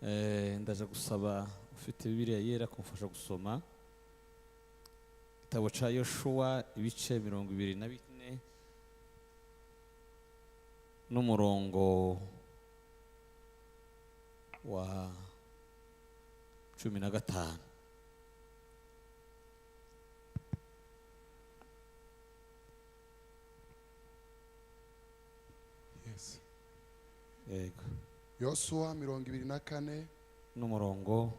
Ndaje gusaba ufite Bibiliya yera kumfasha gusoma igitabo cya Yoshuwa, ibice 24 n'umurongo wa 15. Yes. Yego. Yosuwa 24 n'umurongo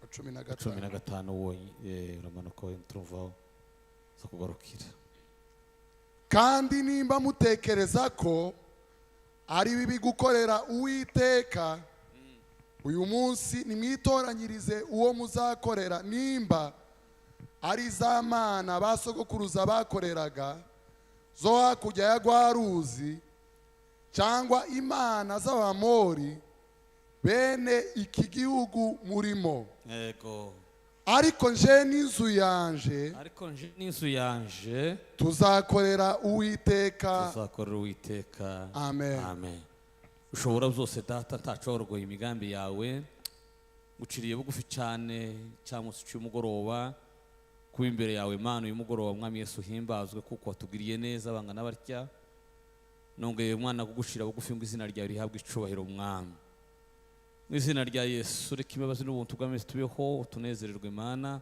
wa cumi na wa cumi na gatanu. gatanu wonyine, uramanuka turumvaho zo kugarukira. Kandi nimba mutekereza ko ari bibi gukorera Uwiteka uyu munsi, nimwitoranyirize uwo muzakorera, nimba ari za mana ba sogokuruza bakoreraga zo hakurya ya rwa ruzi, cyangwa imana z'Abamori bene iki gihugu murimo. Yego. Ariko nje n'inzu yanje, ariko nje n'inzu yanje, tuzakorera Uwiteka. Tuzakorera Uwiteka. Amen. Amen. Ushobora byose, Data, ntacorogoye imigambi yawe, uciriye bugufi cyane cyangwa se cy'umugoroba kuba imbere yawe, Mana. Uyu mugoroba, Mwami Yesu, uhimbazwe kuko watugiriye neza bangana batya. Nongeye, Mwana, kugushira bugufi ngo izina ryawe rihabwe icubahiro. Mwami, mu izina rya Yesu, reka imbabazi n'ubuntu bw'amezi tubeho tunezererwe, Mana.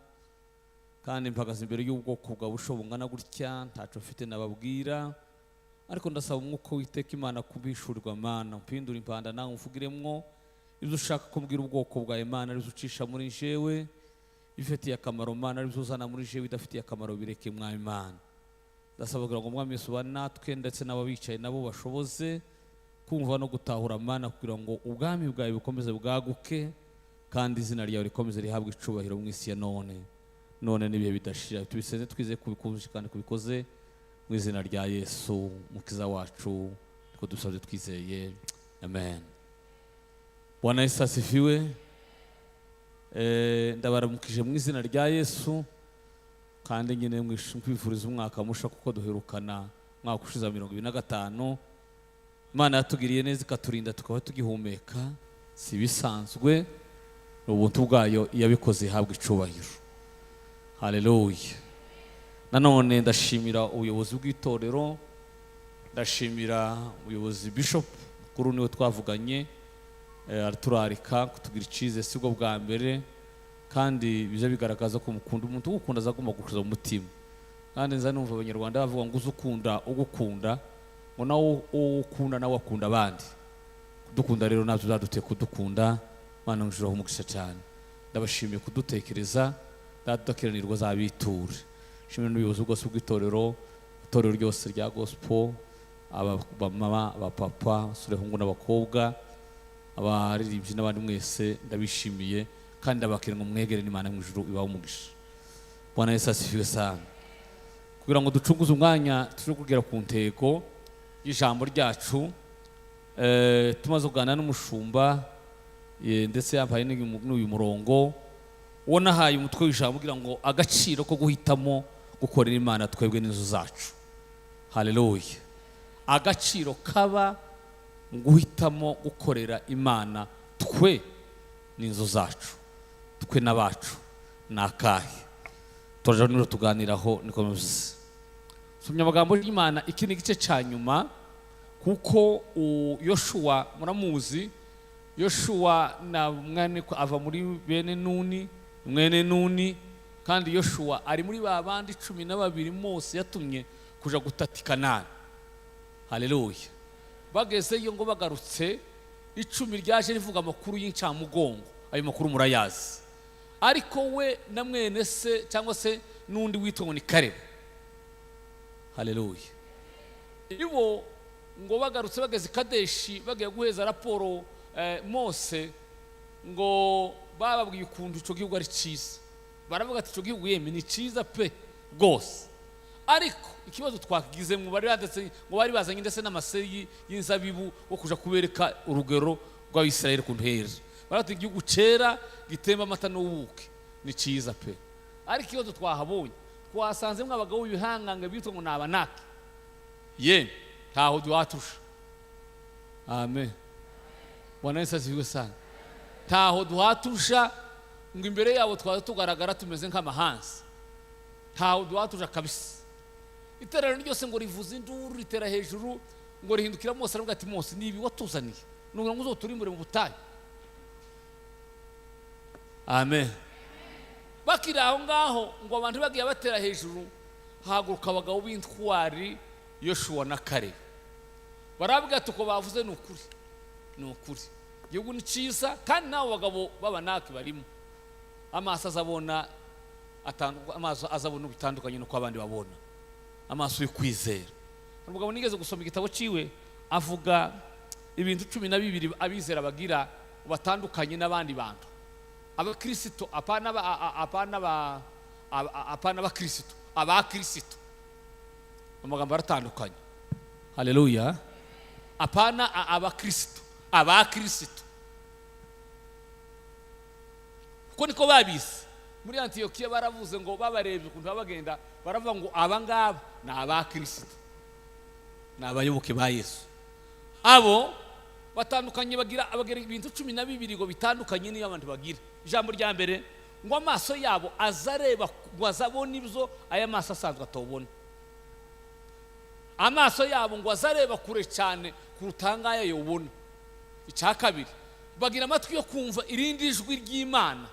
Kandi mpagaze imbere y'ubwoko bwawe busho bungana gutya, ntaco mfite nababwira, ariko ndasaba umwuka w'Iteka Imana kubishurirwa. Mana, mpindura impanda nawe umvugiremwo ibyo ushaka kumbwira ubwoko bwawe. Mana, aribyo ucisha muri jewe ibifitiye akamaro. Mana, aribyo uzana muri jewe, idafitiye akamaro bireke. Mwami Mana, ndasaba kugira ngo Mwami Yesu ubane natwe, ndetse n'ababicaye nabo bashoboze kumva no gutahura, Mana, kugira ngo ubwami bwawe bukomeze bwaguke kandi izina ryawe rikomeze rihabwe icubahiro mu isi ya none none n'ibihe bidashira. Tubisenze twizeye kubikunze kandi kubikoze mu izina rya Yesu Mukiza wacu, niko dusabye twizeye, amen. Bwana Yesu asifiwe. Ndabaramukije mu izina rya Yesu, kandi nyine nkwifuriza umwaka musha kuko duherukana umwaka ushize wa 2025. Imana yatugiriye neza ikaturinda tukaba tugihumeka, si ibisanzwe, ni ubuntu bwayo yabikoze, ihabwa icubahiro. Haleluya. Nanone ndashimira ubuyobozi bw'itorero, ndashimira umuyobozi bishop mukuru, niwe twavuganye, araturarika kutugira icizere. Sibwo bwa mbere, kandi bijya bigaragaza ko mukunda. Umuntu ugukunda azagomba gukuza mu mutima. Kandi nza numva Abanyarwanda bavuga ngo uzi ukunda ugukunda, ngo nawe uwo ukunda nawe akunda abandi. Kudukunda rero nabyo byaduteye kudukunda. Mana ngishiraho umugisha cyane, ndabashimiye kudutekereza. Dadakiranirwa zabiture. Shimira n'ubuyobozi bwose bw'itorero, itorero ryose rya gospel, abamama, abapapa, abasore, abahungu n'abakobwa, abaririmbyi n'abandi mwese, ndabishimiye kandi ndabakira ngo mwegere n'Imana mu ijuru ibahe umugisha. Bwana Yesu asifiwe sana. Kugira ngo ducunguze umwanya tuje kugera ku ntego y'ijambo ryacu, tumaze kuganira n'umushumba, ndetse yampaye n'uyu murongo uwo nahaye umutwe w'ijambo kugira ngo agaciro ko guhitamo gukorera Imana twebwe n'inzu zacu. Haleluya. Agaciro kaba mu guhitamo gukorera Imana twe n'inzu zacu, twe n'abacu, ni akahe? Turaja niro tuganiraho, niko bivuze. Somye amagambo y'Imana, iki ni igice cya nyuma, kuko Yoshuwa muramuzi. Yoshuwa na mwene ava muri bene Nuni, mwene Nuni, kandi Yoshuwa ari muri ba bandi 12 Mose yatumye kuja gutata Kanani. Haleluya. Bagezeyo ngo bagarutse, 10 ryaje rivuga amakuru y'incamugongo, ayo makuru murayazi. Ariko we na mwene se cyangwa se n'undi witwa ngo ni Kalebu. Haleluya. Ibo ngo bagarutse bageze i Kadeshi, bagiye guheza raporo Mose, ngo bababwiye ukuntu ico gihugu ari ciza. Baravuga ati ico gihugu yemwe ni ciza pe rwose, ariko ikibazo twakigize ngo bari bandetse, ngo bari bazanye ndetse n'amaseri y'inzabibu wo kuja kubereka urugero rw'Abisirayeli ku ntera. Baravuga igihugu cera gitemba amata n'ubuki ni ciza pe, ariko ikibazo twahabonye, twasanzemo abagabo b'ibihangange bitwa ngo ni Abanaki, ye ntaho duhatusha. Amen. Bwana Yesu asifiwe sana. Ntaho duhatusha ngo imbere yabo twaza tugaragara tumeze nk'amahansi. Ntaho duhatuja kabisa. Iteraniro ryose ngo rivuze induru, ritera hejuru, ngo rihindukira Mose, aravuga ati: "Mose, ni ibi watuzaniye nugira ngo uzoturimbure mu butayu?" Amen. Bakiri aho ngaho, ngo abantu bagiye batera hejuru, hahaguruka abagabo b'intwari, Yoshuwa na Karebu, barabwira ati: "Uko bavuze ni ukuri, ni ukuri, igihugu ni cyiza, kandi n'abo bagabo b'Abanaki barimo." Amaso azabona, amaso azabona bitandukanye n'uko abandi babona, amaso yo kwizera. Hari umugabo nigeze gusoma igitabo ciwe, avuga ibintu 12 abizera bagira batandukanye n'abandi bantu, abakirisito, apana apana apana abakirisito, abakirisito. Amagambo aratandukanye. Haleluya! Apana abakirisito, abakirisito, kuko niko babizi muri Antiyokiya. Baravuze ngo babarebye ukuntu baba bagenda, baravuga ngo aba ngaba ni abakirisito, ni abayoboke ba Yesu. Abo batandukanye, bagira ibintu 12 ngo bitandukanye n'iyo abantu bagira. Ijambo rya mbere, ngo amaso yabo azareba, ngo azabona ibyo aya maso asanzwe atobona. Amaso yabo ngo azareba kure cyane kuruta ngaya yobona. Icya kabiri, bagira amatwi yo kumva irindi jwi ry'Imana,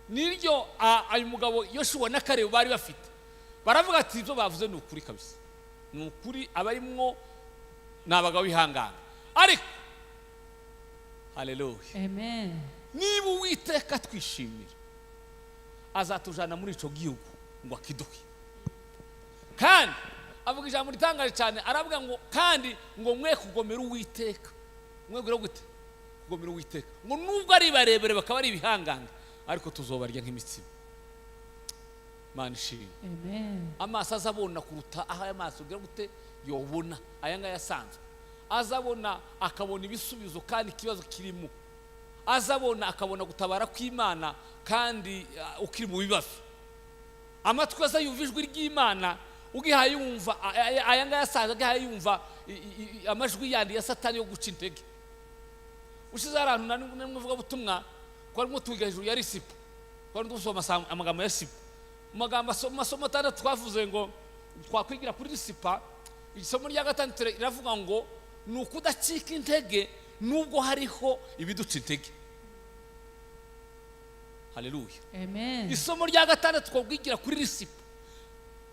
niryo ayu mugabo Yoshuwa na Karebu bari bafite. Baravuga ati: "Ibyo bavuze ni ukuri kabisa, ni ukuri, abarimwo ni abagabo b'ihangana." Ariko haleluya! Amen. Niba Uwiteka twishimira, azatujana muri icyo gihugu ngo akiduhe. Kandi avuga ijambo ritangaje cyane, aravuga ngo kandi ngo mwe kugomera Uwiteka. Mwe gute kugomera Uwiteka? Ngo nubwo ari barebere, bakaba ari ibihangange, ariko tuzobarya nk'imitsima. Imana ishimwe! Amen. Amaso azabona kuruta aho aya maso ugira gute yobona, aya ngaya asanzwe. Azabona, akabona ibisubizo kandi ikibazo kirimo. Azabona, akabona gutabara kw'Imana kandi ukiri mu bibazo. Amatwi aza yumva ijwi ry'Imana ugihaye yumva aya ngaya asanzwe, agihaye yumva amajwi yandi ya Satani yo guca intege. Ushize hari ahantu nari muvugabutumwa, twarimo twiga hejuru ya Risipa, twarimo dusoma amagambo ya Risipa. Mu magambo mu masomo 6 twavuze ngo twakwigira kuri Risipa, isomo rya gatandatu riravuga ngo ni ukudacika intege nubwo hariho ibiduca intege. Haleluya! Amen. Isomo rya gatandatu twakwigira kuri Risipa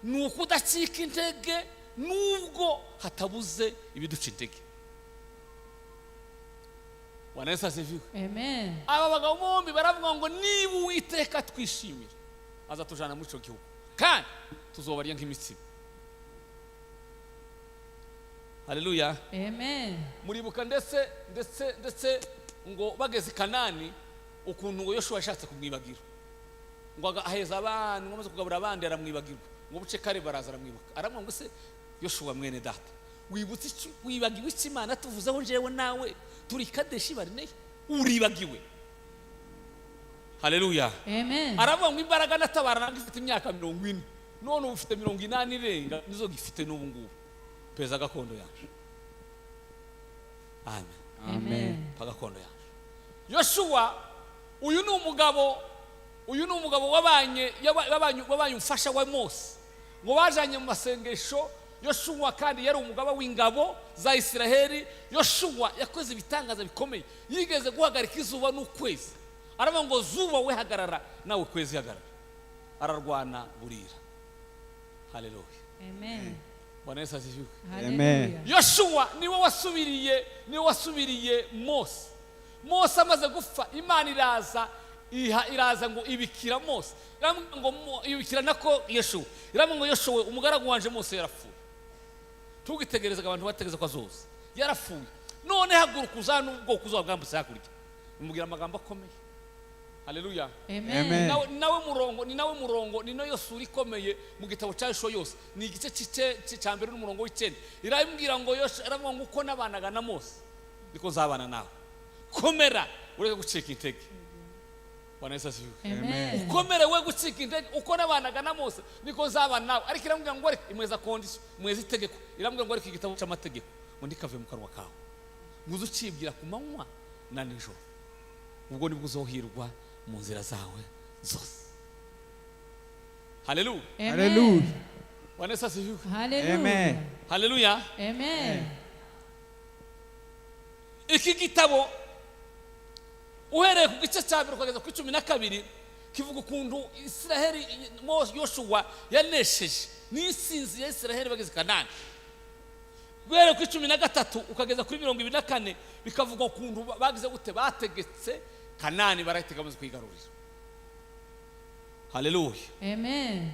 ni ukudacika intege nubwo hatabuze ibiduca intege. Bwana Yesu asifiwe! Amen. Aba bagabo bombi baravuga ngo niba Uwiteka twishimira, azatujana muri icyo gihugu kandi tuzobarya nk'imitsima. Haleluya! Amen. Muribuka ndetse ngo bageze i Kanani, ukuntu ngo Yoshuwa yashatse kumwibagira, ngo aheza abandi, ngo amaze kugabura abandi aramwibagirwa, ngo buce kare baraza aramwibuka, aramubwira ngo: "Se Yoshuwa mwene data, wibutse iki? Wibagiwe iki Imana tuvuzeho njyewe nawe turi i Kadeshi Barineye? Uribagiwe?" Haleluya! Amen. Aravuga ngo imbaraga natabara ntabwo ifite imyaka 40, none ubu ufite 80 irenga, nizo gifite n'ubu ngubu. Peza gakondo yacu. Amen. Amen. Pa gakondo yacu. Yoshuwa uyu ni umugabo, uyu ni umugabo wabanye umufasha wa Mose, ngo bajanye mu masengesho. Yoshuwa kandi yari umugaba w'ingabo za Isiraheli. Yoshuwa yakoze ibitangaza bikomeye, yigeze guhagarika izuba n'ukwezi, aravuga ngo: "Zuba we hagarara, nawe kwezi hagarara." Ararwana burira. Haleluya! Amen. Bwana Yesu asifiwe! Hallelujah. Yoshuwa niwe wasubiriye Mose. Mose amaze gupfa, Imana iraza iha, iraza ngo ibikira Mose, iramubwira ngo ibikira nako Yoshuwa, iramubwira ngo: "Yoshuwa, umugaragu wanje Mose yarapfuye. Tugitegerezaga, abantu bategereza ko azoza, yarapfuye. None haguruka uzane ubwoko uzaba bwambutse hakurya." Imubwira amagambo akomeye. Haleluya! Amen. Amen. Nawe murongo, ni nawe murongo, ni nayo sura ikomeye mu gitabo cya Yoshuwa yose, ni igice cya mbere n'umurongo w'icyenda. Irambwira ngo Yoshuwa, iravuga ngo: "Uko nabanaga na Mose niko nzabana nawe. Komera, ureke gucika intege." Bwana Yesu asifiwe! Amen. Ukomere, we gucika intege. Uko nabanaga na Mose niko nzabana nawe. Ariko iramubwira ngo ariko imweza condition, imweza itegeko, iramubwira ngo ariko igitabo cy'amategeko ngo ndikave mu kanwa kawe, ngo uze ucibwira ku manywa na nijoro. Ubwo nibwo uzohirwa mu nzira zawe zose. Haleluya. Hallelujah. Bwana Yesu asifiwe. Hallelujah. Amen. Haleluya. Amen. Iki gitabo, uhereye ku gice cya mbere ukageza ku 12, kivuga ukuntu Israheli, Yoshuwa yanesheje n'insinzi ya Israheli bageze i Kanani. Guhereye ku 13 ukageza kuri 24, bikavuga ukuntu bagize gute, bategetse Kanani, barayitega, bamaze kuyigarurira. Haleluya. Amen.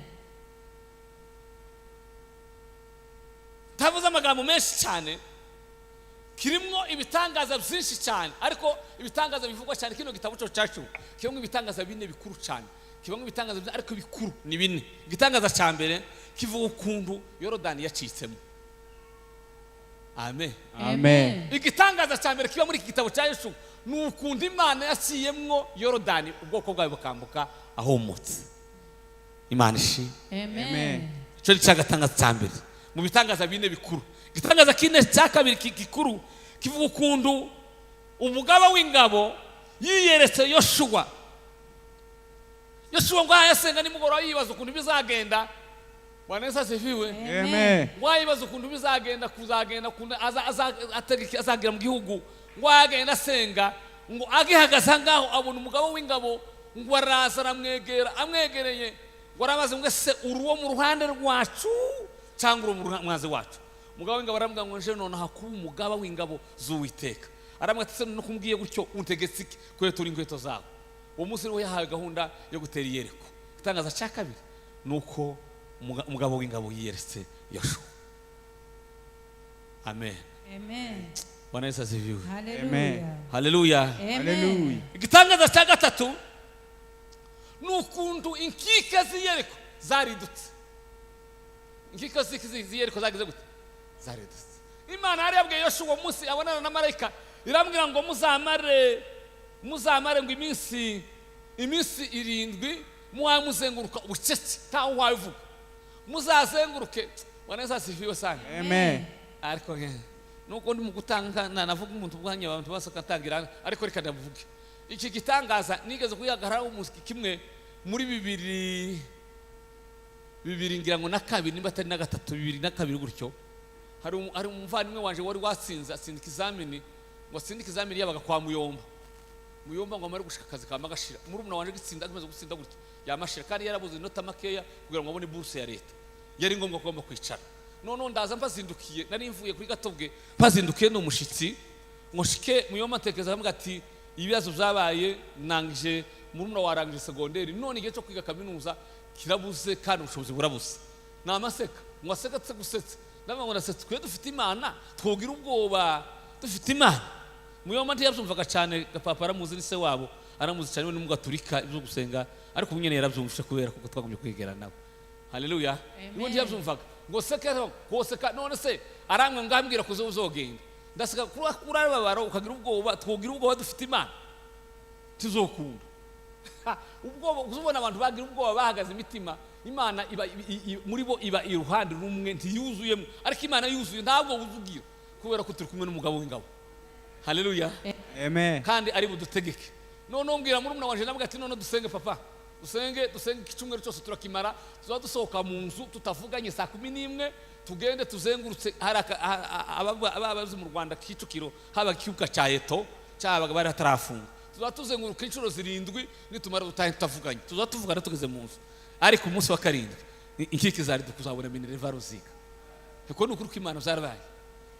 Ntavuze amagambo menshi cyane, kirimo ibitangaza byinshi cyane, ariko ibitangaza bivugwa cyane, kino gitabo cyo cyacu kirimo ibitangaza bine bikuru cyane. Kibamo ibitangaza byinshi, ariko bikuru ni bine. Igitangaza cya mbere kivuga ukuntu Yorodani yacitsemo. Amen. Amen. Igitangaza cya mbere kiba muri iki gitabo cya Yesu ni ukuntu Imana yaciyemwo Yorodani, ubwoko bwayo bukambuka ahomotse. Imana ishimwe. Amen. Amen. Icyo ni cyagatangaza cya mbere mu bitangaza bine bikuru. Igitangaza kine cya kabiri gikuru kivuga ukuntu umugaba w'ingabo yiyeretse Yoshuwa. Yoshuwa ngo yasenga nimugoroba, yibaza ukuntu bizagenda. Bwana Yesu asifiwe. Amen. Ngo yibaza ukuntu bizagenda, kuzagenda ukuntu azagera mu gihugu. Ngo agenda asenga, ngo agihagaze aho ngaho abona umugabo w'ingabo, ngo araza aramwegera. Amwegereye ngo arabaza ngo: "Ese uri uwo mu ruhande rwacu cyangwa uri mu mwanzi wacu?" Umugabo w'ingabo aramubwira ngo: "Nje nonaha kuba umugaba w'ingabo z'Uwiteka." Aramubwira ati: "Se no kumbwiye gutyo, untegetse iki?" "Kwetura inkweto zawe." Uwo munsi niwo yahawe gahunda yo gutera Iyeriko. Igitangaza cya kabiri ni uko umugabo w'ingabo yiyeretse Yoshuwa. Amen. Amen. Bwana Yesu asifiwe. Hallelujah. Haleluya. Amen. Hallelujah. Igitangaza cya gatatu ni ukuntu inkike z'Iyeriko zaridutse. Inkike z'Iyeriko zagize gute? Zaridutse. Imana yari yabwiye Yoshuwa uwo munsi abonana na marayika, irambwira ngo muzamare ngo iminsi 7 muhaye muzenguruka ubucece, ntawe wabivuga, muzazenguruke. Bwana Yesu asifiwe sana. Amen. Ariko nuko ndi mu gutanga navuga umuntu ubwanya abantu bose akatangira, ariko reka ndavuge iki gitangaza nigeze kuyagararaho umunsi kimwe muri bibiri, bibiri ngira ngo na kabiri, nimba atari na gatatu, 2002 gutyo. Hari umuvandimwe wanje wari watsinze, atsinda ikizamini. Ngo atsinde ikizamini, yabaga kwa Muyomba. Muyomba ngo amare gushika akazi kama gashira, murumuna wanje gitsinda, amaze gutsinda gutya yamashira, kandi yarabuze inota makeya kugira ngo abone buruse ya leta, yari ngombwa ko agomba kwicara. Noneho ndaza mbazindukiye, nari mvuye kuri Gatobwe, mbazindukiye, ni umushitsi, ngo shike Muyomba, ntekereza avuga ati: "Ibibazo byabaye, nangije, murumuna warangije segonderi, none igihe cyo kwiga kaminuza kirabuze kandi ubushobozi burabuze." Ni amaseka, ngo aseka tse gusetse, ndavuga ngo ndasetse, twe dufite Imana, twogira ubwoba dufite Imana? Muyomba ntiyabyumvaga cyane. Gapapa aramuzi, ni se wabo, aramuzi cyane, we ni umugaturika, ibyo gusenga, ariko ubu nyine yarabyumvise kubera kuko twagumye kwegera nawe. Haleluya. Amen. Niwe ntiyabyumvaga, ngo seke ngo seka. None se arambwira ngo ambwira kuzo uzogenda, ndaseka kurababara ukagira ubwoba. Twogira ubwoba dufite Imana? Tuzokunda ubwoba? Uzubona abantu bagira ubwoba bahagaze imitima, Imana iba muri bo, iba iruhande rumwe, ntiyuzuyemo. Ariko Imana yuzuye, ntabwo wuzugira, kubera ko turi kumwe n'umugabo w'ingabo. Haleluya. Amen. Kandi ari budutegeke. Noneho mbwira murumuna wanje, navuga ati: "None dusenge papa, dusenge, dusenge iki cyumweru cyose turakimara, tuzaba dusohoka mu nzu tutavuganye saa 11, tugende tuzengurutse." Hari abazi mu Rwanda Kicukiro haba ikibuga cya Eto cyabaga bari hatarafunga. "Tuzaba tuzenguruka inshuro zirindwi, nitumara dutahe tutavuganye, tuzaba tuvugana tugeze mu nzu, ariko umunsi wa karindwi inkike zari kuzabona minerval ruziga." Kuko ni ukuri kw'Imana byarabaye.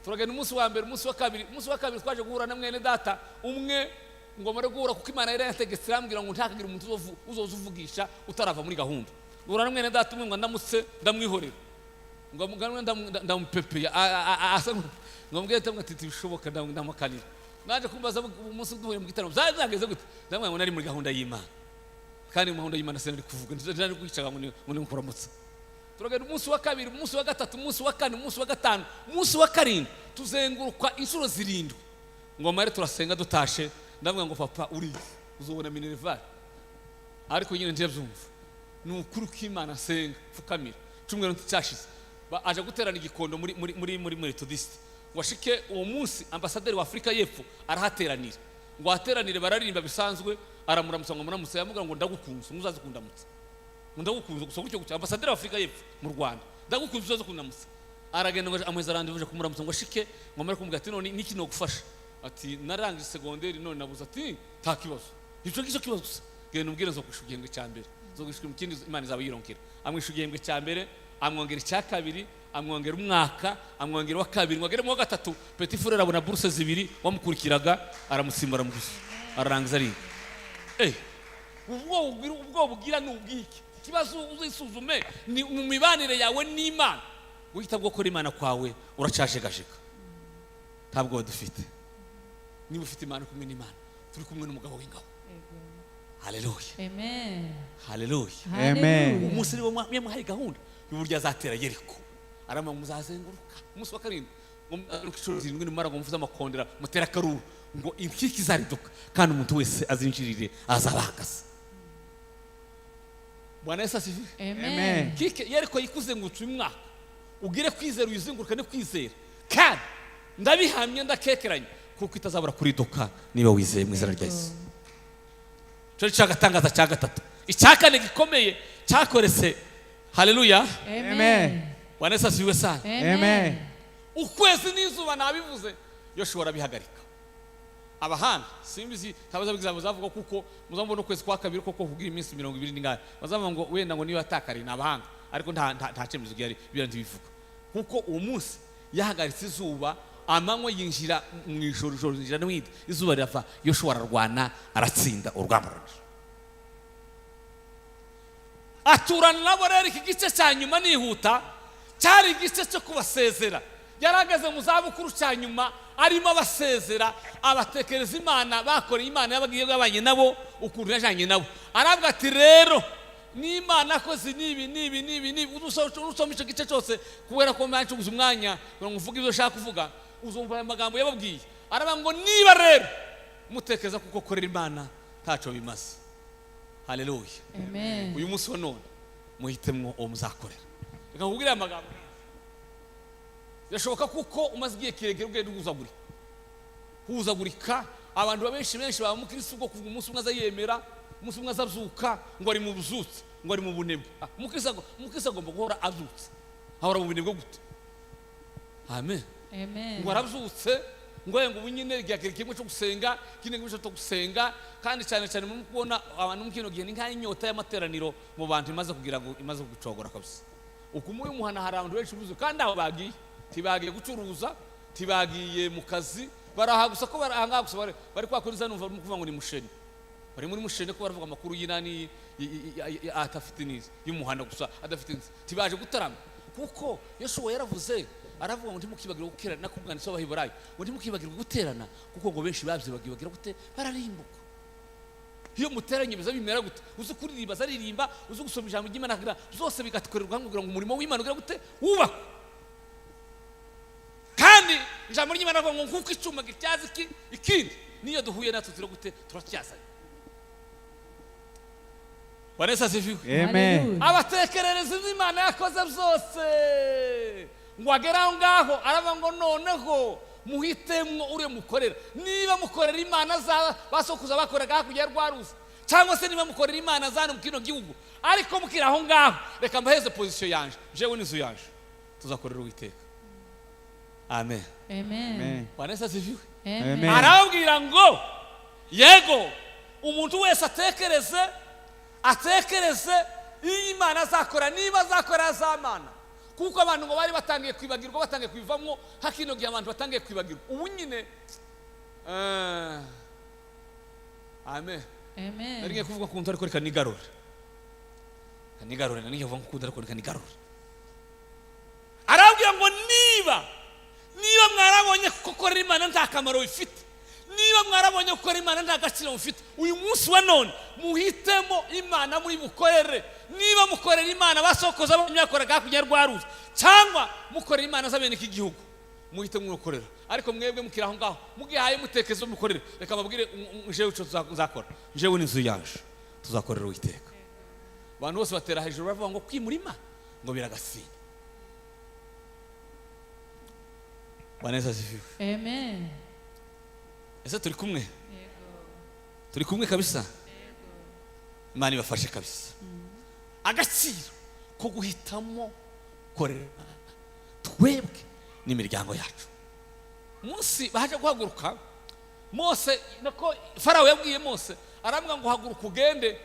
Turagenda umunsi wa mbere, umunsi wa kabiri. Umunsi wa kabiri twaje guhura na mwene data umwe, ngo mare guhura, kuko Imana yari yategetse irambwira ngo ntakagira umuntu uzoza uvugisha utarava muri gahunda. Guhura na mwene data umwe, ngo ndamutse ndamwihorera, ngo mugane ndamupepeye, asa ngo mbwire ati: "Bishoboka." Ndamukanira naje kumbaza umunsi duhuye mu gitaramo: "Byari byageze gute?" Ndamubwira ngo nari muri gahunda y'Imana, kandi mu gahunda y'Imana sinari kuvuga, nari kwicara ngo ni kuramutsa. Turagenda umunsi wa kabiri, umunsi wa gatatu, umunsi wa kane, umunsi wa gatanu, umunsi wa karindwi, tuzenguruka inshuro zirindwi. Ngo mare turasenga, dutashe ndavuga ngo: "Papa, uriye uzobona minerval." Ariko nyine ntiyabyumva. Ni ukuri kw'Imana, nsenga pfukamira, cyumweru nticyashize aje guterana igikondo muri Methodiste, ngo ashike uwo munsi ambasaderi wa Afurika y'Epfo arahateranira. Ngo ateranire bararirimba bisanzwe, aramuramutsa ngo amuramutse, yamubwira ngo ndagukunze, muzaze kundamutsa, ngo ndagukunze gusa gutyo gutyo. Ambasaderi wa Afurika y'Epfo mu Rwanda, ndagukunze, uzaze kundamutsa. Aragenda ngo amuheza rendez-vous kumuramutsa, ngo ashike ngo amare kumubwira ati none niki nogufasha? Ati narangije segonderi none nabuze. Ati nta kibazo, icyo ngicyo kibazo gusa, genda umbwire zo kwishura igihembwe cya mbere, zo kwishura ikindi, Imana izaba yironkera. Amwishyura igihembwe cya mbere, amwongera icya kabiri, amwongera umwaka, amwongera uwa kabiri, ngo agere mu wa gatatu, petit frère abona buruse zibiri wamukurikiraga, aramusimbura mu gusa ararangiza ariga. Ubwo bugira ni ubwiki? Ikibazo uzisuzume ni mu mibanire yawe n'Imana. Guhita bwo gukora Imana kwawe uracajegajega, ntabwo dufite. Niba ufite Imana, kumwe n'Imana, turi kumwe n'umugabo w'ingabo. Haleluya! Amen. Haleluya! Amen. Umunsi niwo yamuhaye gahunda y'uburyo azatera Yeriko. Arama muzazenguruka umunsi wa karindwi, ngo muzenguruke inshuro zirindwi, nimara ngo muvuze amakondera, mutere akaruru, ngo inkike izariduka kandi umuntu wese azinjirire azabahagaze. Bwana Yesu asifiwe! Amen. Amen. Kike Yeriko yikuzengurutse uyu mwaka, ugire kwizera, uyizenguruka no kwizera, kandi ndabihamye, ndakekeranye kuko itazabura kuriduka niba wizeye mu izina rya Yesu. Cyo cyagatangaza cya gatatu. Icya kane gikomeye cyakorese, haleluya! Amen. Bwana Yesu asifiwe sana! Amen. Ukwezi n'izuba nabivuze, Yoshuwa arabihagarika. Abahanga simbizi ntabaza bazavuga kuko muzamubona ukwezi kwa kabiri koko kugira iminsi 20 n'ingahe, bazavuga ngo wenda ngo niba atakariye. Ni abahanga, ariko nta cyemezo gihari, biriya ntibivuga, kuko uwo munsi yahagaritse izuba, amanywa yinjira mu ijoro, ijoro yinjira n'ibindi, izuba rirava. Yoshuwa ararwana, aratsinda urugamba ruraje, aturana nabo. Rero iki gice cya nyuma nihuta, cyari igice cyo kubasezera. Yarageze mu zabukuru cya nyuma, arimo abasezera, abatekereza Imana bakoreye, Imana yabagiye yabanye nabo, ukuntu yajyanye nabo. Aravuga ati rero n'Imana akoze n'ibi n'ibi n'ibi n'ibi. Usoma icyo gice cyose, kubera ko mwancuguza umwanya kugira ngo uvuge ibyo ushaka kuvuga, uzumva aya magambo yababwiye. Aravuga ngo niba rero mutekereza kuko korera Imana ntacyo bimaze, haleluya! Amen. Uyu munsi wa none muhitemwo uwo muzakorera. Reka nkubwire aya magambo. Birashoboka kuko umaze igihe kirekire ugenda uhuzagurika, uhuzagurika. Abantu benshi benshi baba mukristo bwo kuvuga, umunsi umwe aza yemera, umunsi umwe azabyuka ngo ari mu buzutse, ngo ari mu bunebwe. Umukristo agomba guhora abyutse, ahora mu bunebwe gute? Amen. Amen. Ngo arabyutse, ngo ngo ubu nyine igihe kimwe cyo gusenga, ikindi kimwe cyo gusenga. Kandi cyane cyane mu kubona abantu mu kino gihe ni nk'inyota y'amateraniro mu bantu imaze kugira ngo imaze gucogora kabisa. Uku muri muhana hari abantu benshi buzuye, kandi aho bagiye ntibagiye gucuruza, ntibagiye mu kazi, baraha gusa ko baraha gusa, bari kwa kuri za numva barimo kuvuga ngo ni musheni, bari muri musheni ko baravuga amakuru y'inani atafite neza y'umuhanda gusa adafite inzu. Ntibaje gutarama, kuko Yoshuwa yaravuze, aravuga ngo ntimukibagirwe guterana, nakubwanditsi w'Abaheburayo, ngo ntimukibagirwe guterana, kuko ngo benshi babyibagiwe bagira gute? Bararimbuka. Iyo muteranye biza bimera gute? Uzi kuririmba azaririmba, uzi gusoma ijambo ry'Imana akagira, zose bigakorerwa hamwe kugira ngo umurimo w'Imana ugira gute? Wubakwe. Kandi ijambo ry'Imana rivuga ngo nkuko icyuma gityaza iki ikindi, niyo duhuye natwe tugira gute? Turatyazanye. Bwana Yesu asifiwe! Amen. Hallelujah. Abatekerereza ibyo Imana yakoze byose, ngo agere aho ngaho aravuga ngo noneho muhitemwo uriya mukorera, niba mukorera Imana za basokuza bakoraga hakurya ya rwa ruzi, cyangwa se niba mukorera Imana za hano mu kino gihugu. Ariko mukiri aho ngaho, reka mbaheze position yanje: jewe n'inzu yanje tuzakorera Uwiteka. Amen. Amen. Amen. Bwana Yesu asifiwe! Amen. Amen. Arababwira ngo yego, umuntu wese atekereze, atekereze iyo Imana azakora, niba azakora za mana, kuko abantu ngo bari batangiye kwibagirwa, batangiye kubivamo. Hakino gihe abantu batangiye kwibagirwa ubu nyine. Amen. Amen. Nari ngiye kuvuga ku ariko reka nigarure, reka nigarure. Nari ngiye kuvuga ku ariko reka nigarure. Arababwira ngo niba mwarabonye ko gukorera Imana nta kamaro bifite, niba mwarabonye gukora Imana nta gaciro mufite, uyu munsi wa none muhitemo Imana muri bukorere, niba mukorera Imana basokoza banyu bakoraga hakurya ya rwa ruzi, cyangwa mukorera Imana z'abene iki gihugu. Muhitemo mukorera. Ariko mwebwe mukiri aho ngaho mugihaye mutekereza mukorere, reka mbabwire jewe icyo nzakora: jewe n'inzu yanje tuzakorera Uwiteka. Abantu bose batera hejuru, baravuga ngo kwimura Imana ngo biragasinda. Bwana Yesu asifiwe! Amen. Ese turi kumwe? Yego. Turi kumwe kabisa. Imana ibafashe kabisa. Agaciro ko guhitamo gukorera Imana twebwe n'imiryango yacu. Munsi baje guhaguruka, Mose, nako Farawo yabwiye Mose, arambwira ngo: "Haguruka ugende,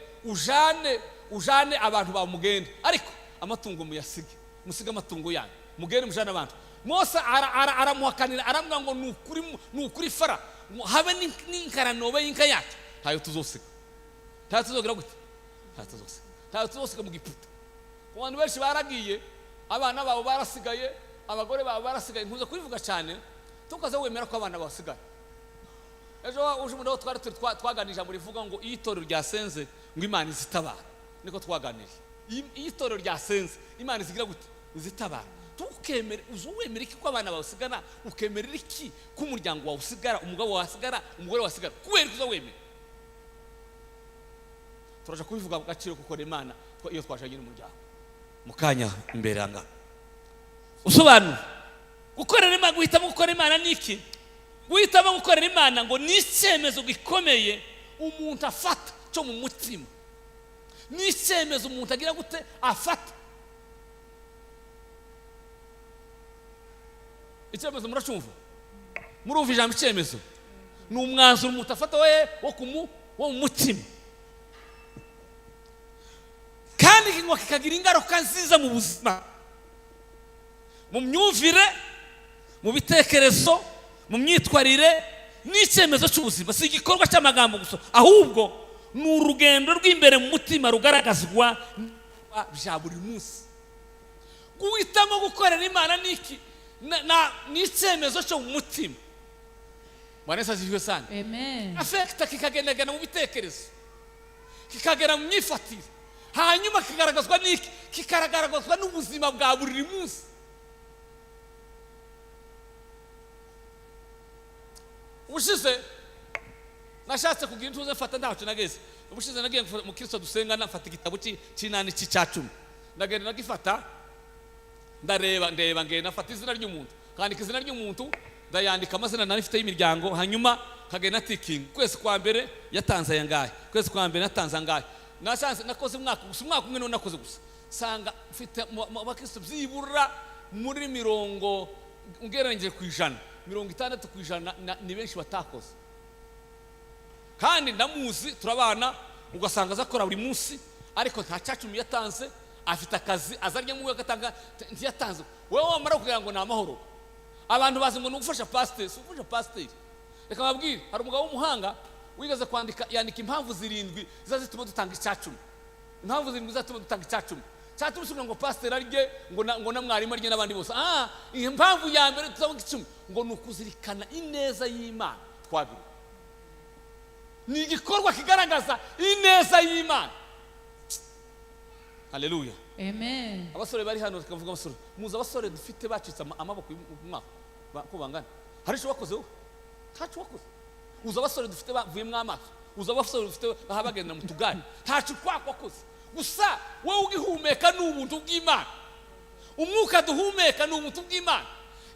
ujane abantu bawe, mugende, ariko amatungo muyasige, musige amatungo yanyu, mugende mujane abantu." Mose aramuhakanira, arambwira ngo: "Ni ukuri, ni ukuri Fara, ngo habe n'inkaranobe y'inka yacu ntayo tuzosiga, ntayo tuzogira gute, ntayo tuzosiga, ntayo tuzosiga mu Giputa." Ku bantu benshi baragiye, abana babo barasigaye, abagore babo barasigaye. Nkunze kubivuga cyane, tukaza wemera ko abana basigaye. Ejo uje umuntu aho twari turi, twaganira ijambo rivuga ngo iyo itorero ryasenze ngo Imana izitabara. Niko twaganiriye. Iyo itorero ryasenze, Imana izigira gute? Izitabara. Tukemere uzi wemera iki ko abana bawe usigara? Ukemerera iki ko umuryango wawe usigara, umugabo wawe asigara, umugore wawe asigara? Kubera ko uza wemera, turaja kubivuga mu gaciro kuko Imana iyo twashanye n'umuryango mu kanya imbere aha ngaha. Usobanura gukorera Imana, guhitamo gukora Imana ni iki? Guhitamo gukorera Imana ngo ni icyemezo gikomeye umuntu afata cyo mu mutima. Ni icyemezo umuntu agira gute? Afata icyemezo. Muracumva? Murumva ijambo icyemezo? Ni umwanzuro umuntu afata we wo mu mutima, kandi ngo kikagira ingaruka nziza mu buzima, mu myumvire, mu bitekerezo, mu myitwarire. Ni icyemezo cy'ubuzima, si igikorwa cy'amagambo gusa, ahubwo ni urugendo rw'imbere mu mutima rugaragazwa n'ibikorwa bya buri munsi. Guhitamo gukorera Imana ni iki? Ni icyemezo cyo mu mutima. Bwana Yesu asifiwe sana. Amen. Afekita kikagendagenda mu bitekerezo, kikagera mu myifatire, hanyuma kikagaragazwa n'iki? Kikagaragazwa n'ubuzima bwa buri munsi. Ubushize nashatse kugira intuze mfata, ntacyo nageze. Ubushize nagiye mu Kristo dusengana, mfata igitabo cy'inani cy'icya 10, ndagenda nagifata, ndareba, ndeba, ngenda nafata izina ry'umuntu, kandika izina ry'umuntu, ndayandika amazina nari mfite y'imiryango, hanyuma kagenda tikinga: ukwezi kwa mbere yatanze aya ngahe, ukwezi kwa mbere yatanze angahe. Nasanze nakoze umwaka gusa, umwaka umwe niwo nakoze gusa, sanga mfite mu bakristo byibura muri mirongo, ugereranyije ku ijana, 60% ni benshi batakoze. Kandi ndamuzi, turabana, ugasanga aza akora buri munsi, ariko nta cyacumi yatanze. Afite akazi azarya mu agatanga, ntiyatanze. Wowe wamara kugira ngo ni amahoro. Abantu bazi ngo ni ugufasha pasiteri. Si ugufasha pasiteri. Reka babwire, hari umugabo w'umuhanga wigeze kwandika, yandika impamvu zirindwi ziza zituma dutanga icyacumi. Impamvu zirindwi zizatuma dutanga icyacumi. Cyacumi si ukugira ngo pasiteri arye, ngo na mwarimu arye n'abandi bose. Impamvu ya mbere tuzabona icumi ngo ni ukuzirikana ineza y'Imana twagiriwe. Ni igikorwa kigaragaza ineza y'Imana. Haleluya! Amen. Abasore bari hano, tukavuga abasore, muzi abasore dufite bacitse amaboko y'umwaka ko bangana? Hari icyo wakoze wowe? Ntacyo wakoze. Uzi abasore dufite bavuyemo amaso? Uzi abasore dufite baha bagendera mu tugare? Ntacyo wakoze. Gusa wowe ugihumeka ni ubuntu bw'Imana. Umwuka duhumeka ni ubuntu bw'Imana.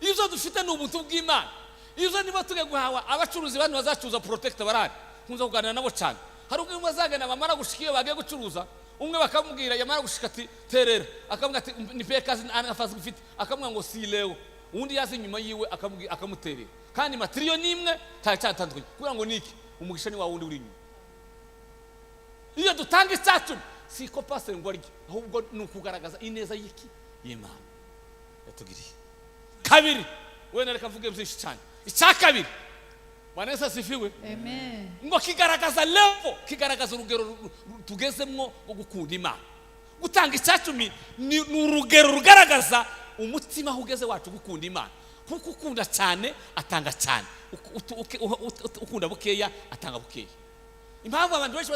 Ibyo dufite ni ubuntu bw'Imana. Ibyo niba tugiye guhawa, abacuruzi bano bazacuruza protector barahari, nkunze kuganira nabo cyane. Hari ubwo bazagenda, bamara gushika iyo bagiye gucuruza, umwe bakamubwira, yamara gushika ati: "Terera." Akamubwira ati: "Nipe kazi nafasi ufite." Akamubwira ngo: "Si leo." Undi yaza inyuma yiwe akamubwira, akamuterera, kandi matériau ni imwe, cyari cyatandukanye kubera ngo niki? Umugisha ni wa wundi uri inyuma. Iyo dutanga icyacumi, si ko pasiteri ngo arye, ahubwo ni ukugaragaza ineza y'iki? Y'Imana yatugiriye. Kabiri, wenda reka mvuge byinshi cyane. Icya kabiri, Bwana Yesu asifiwe. Amen. Ngo kigaragaza level, kigaragaza urugero tugezemwo rwo gukunda Imana. Gutanga icyacumi ni urugero rugaragaza umutima aho ugeze wacu gukunda Imana, kuko ukunda cyane atanga cyane. Ukunda bukeya atanga bukeya. Impamvu abantu benshi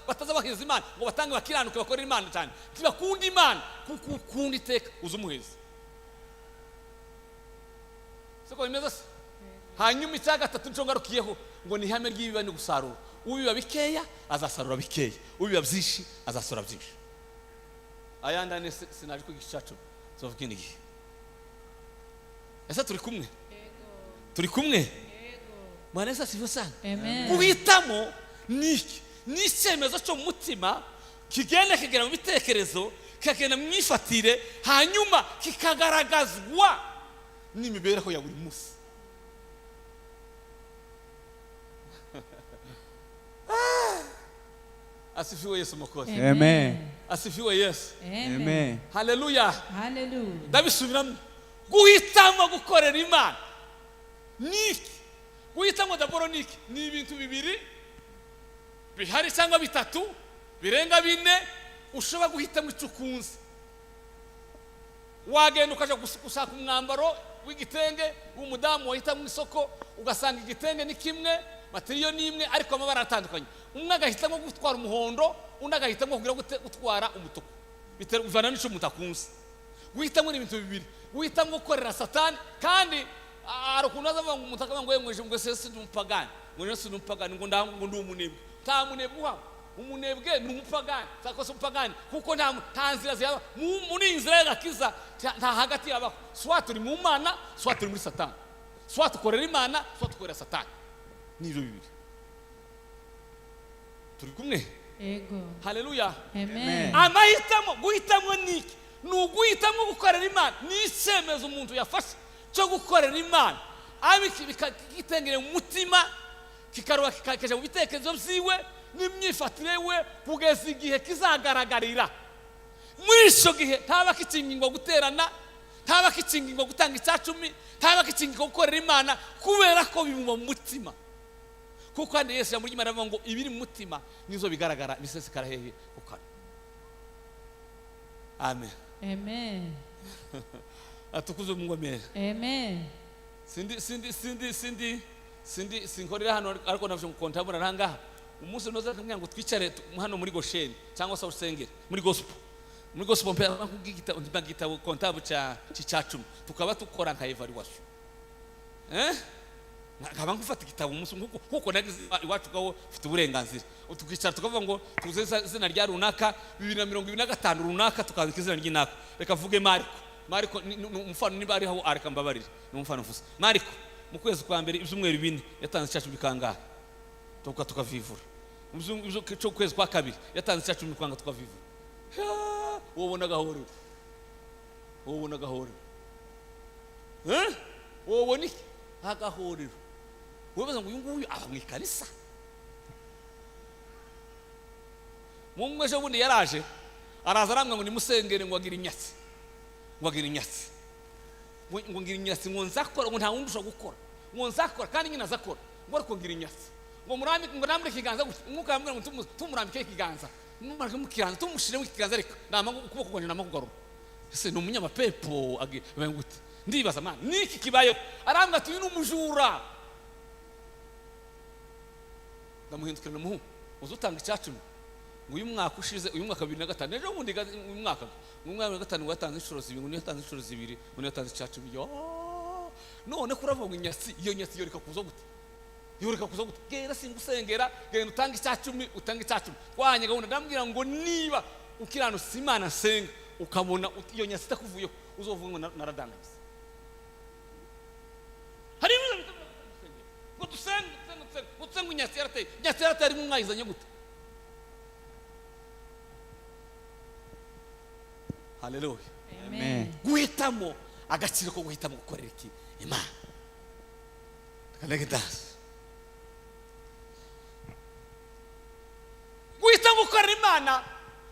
bataza baheza Imana ngo batange, bakiranuke, bakorere Imana cyane, ntibakunda Imana, kuko ukunda iteka uza umuheza. Siko bimeze se? Hanyuma icya gatatu nico ngarukiyeho, ngo ni ihame ry'ibiba ni gusarura. Ubiba bikeya azasarura bikeya, ubiba byinshi azasarura byinshi. Ayandi ane sinaje kwigisha icya 10, tuzavuga ikindi gihe. Ese turi kumwe? Turi kumwe? Bwana Yesu asifiwe sana. Amen. Guhitamo Ni iki? Ni icyemezo cyo mu mutima kigenda kigera mu bitekerezo, kikagenda mu myifatire, hanyuma kikagaragazwa n'imibereho ya buri munsi. Asifiwe Yesu Mwokozi. Amen. Asifiwe Yesu. Amen. Haleluya. Haleluya. Ndabisubiramo: guhitamo gukorera Imana ni iki? Guhitamo d'abord ni iki? Ni ibintu bibiri bihari cyangwa bitatu birenga bine ushobora guhitamo icyo ukunze. Wagenda ukaja gushaka umwambaro w'igitenge w'umudamu, wahita mu isoko ugasanga igitenge ni kimwe, matériel ni imwe, ariko amabara atandukanye. Umwe agahitamo gutwara umuhondo, undi agahitamo kugira gute? Gutwara umutuku. Biterwa, bivana n'icyo umuntu akunze. Guhitamo ni ibintu bibiri: guhitamo gukorera Satani. Kandi hari ukuntu aza avuga ngo umuntu akavuga ngo yewe, ngo se ndi umupagani, ngo se ndi umupagani, ngo ngo ndi umunebwe. Nta munebwe uhaba. Umunebwe ni umupagani cyangwa se umupagani, kuko nta nzira zihaba muri iyi nzira y'agakiza. Nta hagati yabaho. Soit turi mu Mana, soit turi muri Satani. Soit ukorera Imana, soit ukorera Satani. Ni ibyo bibiri. Turi kumwe? Ego. Haleluya. Amen. Amahitamo, guhitamo ni iki? Ni uguhitamo gukorera Imana. Ni icyemezo umuntu yafashe cyo gukorera Imana, bikagitengera mu mutima, kikaruba, kikajya mu bitekerezo byiwe n'imyifatire we, kugeza igihe kizagaragarira. Muri icyo gihe ntaba kikingingwa guterana, ntaba kikingingwa gutanga icyacumi, ntaba kikingingwa gukorera Imana, kubera ko bimuba mu mutima. Kuko kandi Yesu ijambo ry'Imana rivuga ngo ibiri mu mutima nizo bigaragara, bisesekara hehe? Ku kanwa. Amen. Amen. Atukuzwe Mungu. Amen. Amen. Sindi sindi sindi sindi sindi sinkorera hano, ariko navyo kontabura nangaha. Umunsi noza kugira ngo twicare hano muri Gosheni cyangwa se usengere muri gospel, muri gospel mpe kubw'igitabo, gitabo comptable ca cicacumi, tukaba tukora nka évaluation, nkaba ngufata igitabo umunsi nkuko nagize iwacu gaho ufite uburenganzira, tukicara tukavuga ngo tuze izina rya runaka, 2025 runaka, tukandika izina ry'inaka. Reka vuge Mariko. Mariko ni umufano, niba ariho areka mbabarire, ni umufano mvuze. Mariko mu kwezi kwa mbere, ibyumweru 4, yatanze icacumi kangahe? Tukavivura. Mu cyo kwezi kwa kabiri yatanze icacumi kwanga, tukavivura. Wowe ubona agahorero, wowe ubona agahorero, eh, wowe ubona iki? Agahorero. Wibaza ngo uyu nguyu aba mu ikanisa. Mungu ejo bundi yaraje, araza arambwira ngo nimusengere, ngo agira inyatsi, ngo agira inyatsi, ngo ngira inyatsi, ngo nzakora, ngo nta wundi ushobora gukora, ngo nzakora kandi nyine azakora, ngo ariko ngira inyatsi, ngo murambi, ngo nambure ikiganza gutya. Umwuka yambwira ngo tumurambike ikiganza, numara mu kiganza, tumushiremo ikiganza, ariko nama ukuboko kwanjye nama kugarura. Ese ni umunyamapepo abaye gute? Ndibaza, man, niki kibayeho? Arambwira ati: "Uyu ni umujura." Ndamuhindukira, ndamuhu uzi utanga icyacumi, ngo uyu mwaka ushize, uyu mwaka 2005, ejo bundi uyu mwaka, ngo umwaka 2005, ngo yatanze inshuro zibiri, ngo niyo yatanze inshuro zibiri, ngo niyo yatanze icyacumi. Yo, none ko uravuga ngo inyatsi, iyo nyatsi yoreka kuza gute? Yoreka kuza gute? Genda, singusengera, genda utange icyacumi, utange icyacumi. Twanye gahunda, ndambwira ngo niba ukiranutse Imana nsenga, ukabona iyo nyatsi itakuvuyeho, uzovuga ngo naradandagize. Hari ibintu ngo dusenge, dusenge, dusenge, ngo dusenge, inyatsi yarateye, inyatsi yarateye, arimo mwayizanye gute? Haleluya. Amen. Guhitamo, agaciro ko guhitamo gukorera iki? Imana. Reka dance. Guhitamo gukorera Imana,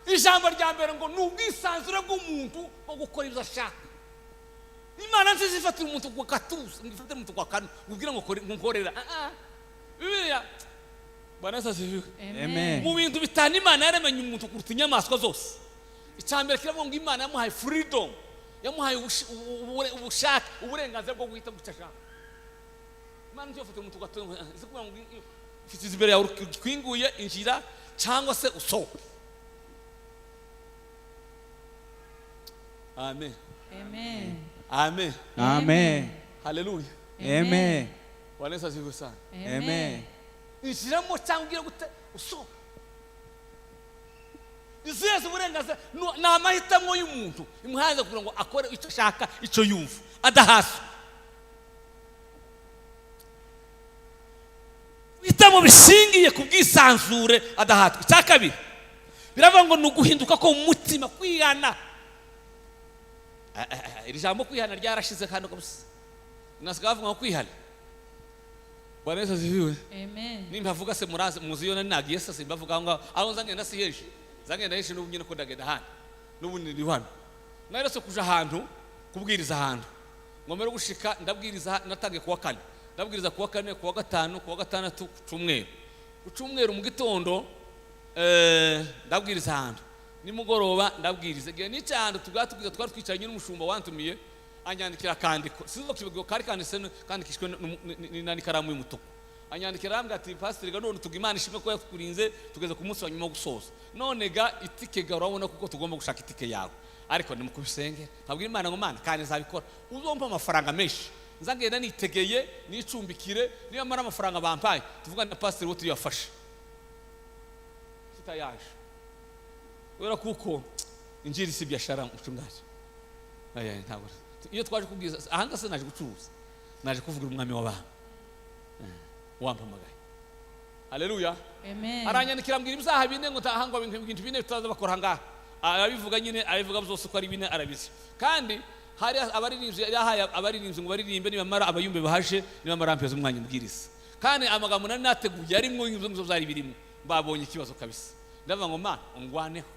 ijambo rya mbere ngo ni ubwisanzure bw'umuntu bwo gukora ibyo ashaka. Imana nziza ifatira umuntu ku gatuza, ngo ifatire umuntu ku kanwa, ngo ubwire ngo ngo nkorera. Ah, ah. Bibiliya, Bwana Yesu asifiwe. Amen. Mu bintu bitanu Imana yaremanye umuntu kuruta inyamaswa zose, icya mbere kiravuga ngo Imana yamuhaye freedom, yamuhaye ubushake, uburenganzira bwo guhitamo icyo ashaka. Imana ntiyo fatira umuntu ugatunga, izi kuvuga ngo ufite imbere yawe ukwinguye injira cyangwa se usohoke. Amen. Amen. Amen. Amen. Haleluya. Amen. Bwana Yesu asifiwe sana. Amen. Injiramo cyangwa ugire gute? Usohoke. Izihe uburenganzira? Ni amahitamo y'umuntu imuhaza kugira ngo akore icyo ashaka, icyo yumva, adahaswe. Guhitamo. Guhitamo bishingiye ku bwisanzure, adahatwa. Icya kabiri biravuga ngo ni uguhinduka ko mu mutima, kwihana. Iri jambo kwihana ryarashize hano kabisa, nasigaye bavuga ngo kwihana. Bwana Yesu asifiwe. Amen. Nimba avuga se murazi, muzi iyo nari nagiye se, simbavuga aho ngaho aho nza ngenda si henshi, nza ngenda henshi. N'ubu nyine ko ndagenda hano, n'ubu ndi hano. Naretse kuja ahantu kubwiriza, ahantu ngomera gushika ndabwiriza. Natangiye kuwa kane, ndabwiriza kuwa kane, kuwa gatanu, kuwa gatandatu, ku cyumweru. Ku cyumweru mu gitondo ndabwiriza ahantu, nimugoroba ndabwiriza. Igihe n'icyo ahantu tubwatubwiza, twari twicaranye n'umushumba wantumiye, anyandikira akandiko, sinzi ko kari kanditse, kandikishijwe n'ikaramu y'umutuku. Anyandikira arambwira ati: "Pasiteri, ga none tuga Imana ishimwe ko yatukurinze, tugeze ku munsi wa nyuma wo gusoza. None ga itike ga urabona kuko tugomba gushaka itike yawe, ariko ni mukubisenge." Nkabwira Imana ngo: "Mana, kandi nzabikora, uzompa amafaranga menshi, nzagenda nitegeye, nicumbikire. Niba mara amafaranga bampaye, tuvugane na pasiteri wo tuyafashe." Tutayaje kubera kuko injiri si biashara, mchungaji. Aya, ntabwo iyo twaje kubwiza ahanga se naje gucuruza, naje kuvugira umwami w'abantu wampamagaye. Haleluya. Amen. Aranyandikira ambwira ibyaha bine, ngo taha ngo ibintu bine bitaza bakora ahangaha. Arabivuga nyine, arabivuga byose uko ari bine, arabizi. Kandi hari abaririmbyi yahaye, abaririmbyi ngo baririmbe, nibamara abayumbe bahaje, nibamara ampeza umwanya mbwiriza. Kandi amagambo nari nateguye arimwo ibyo ngibyo byari birimo. Babonye ikibazo kabisa, ndavuga ngo: "Mana, ungwaneho,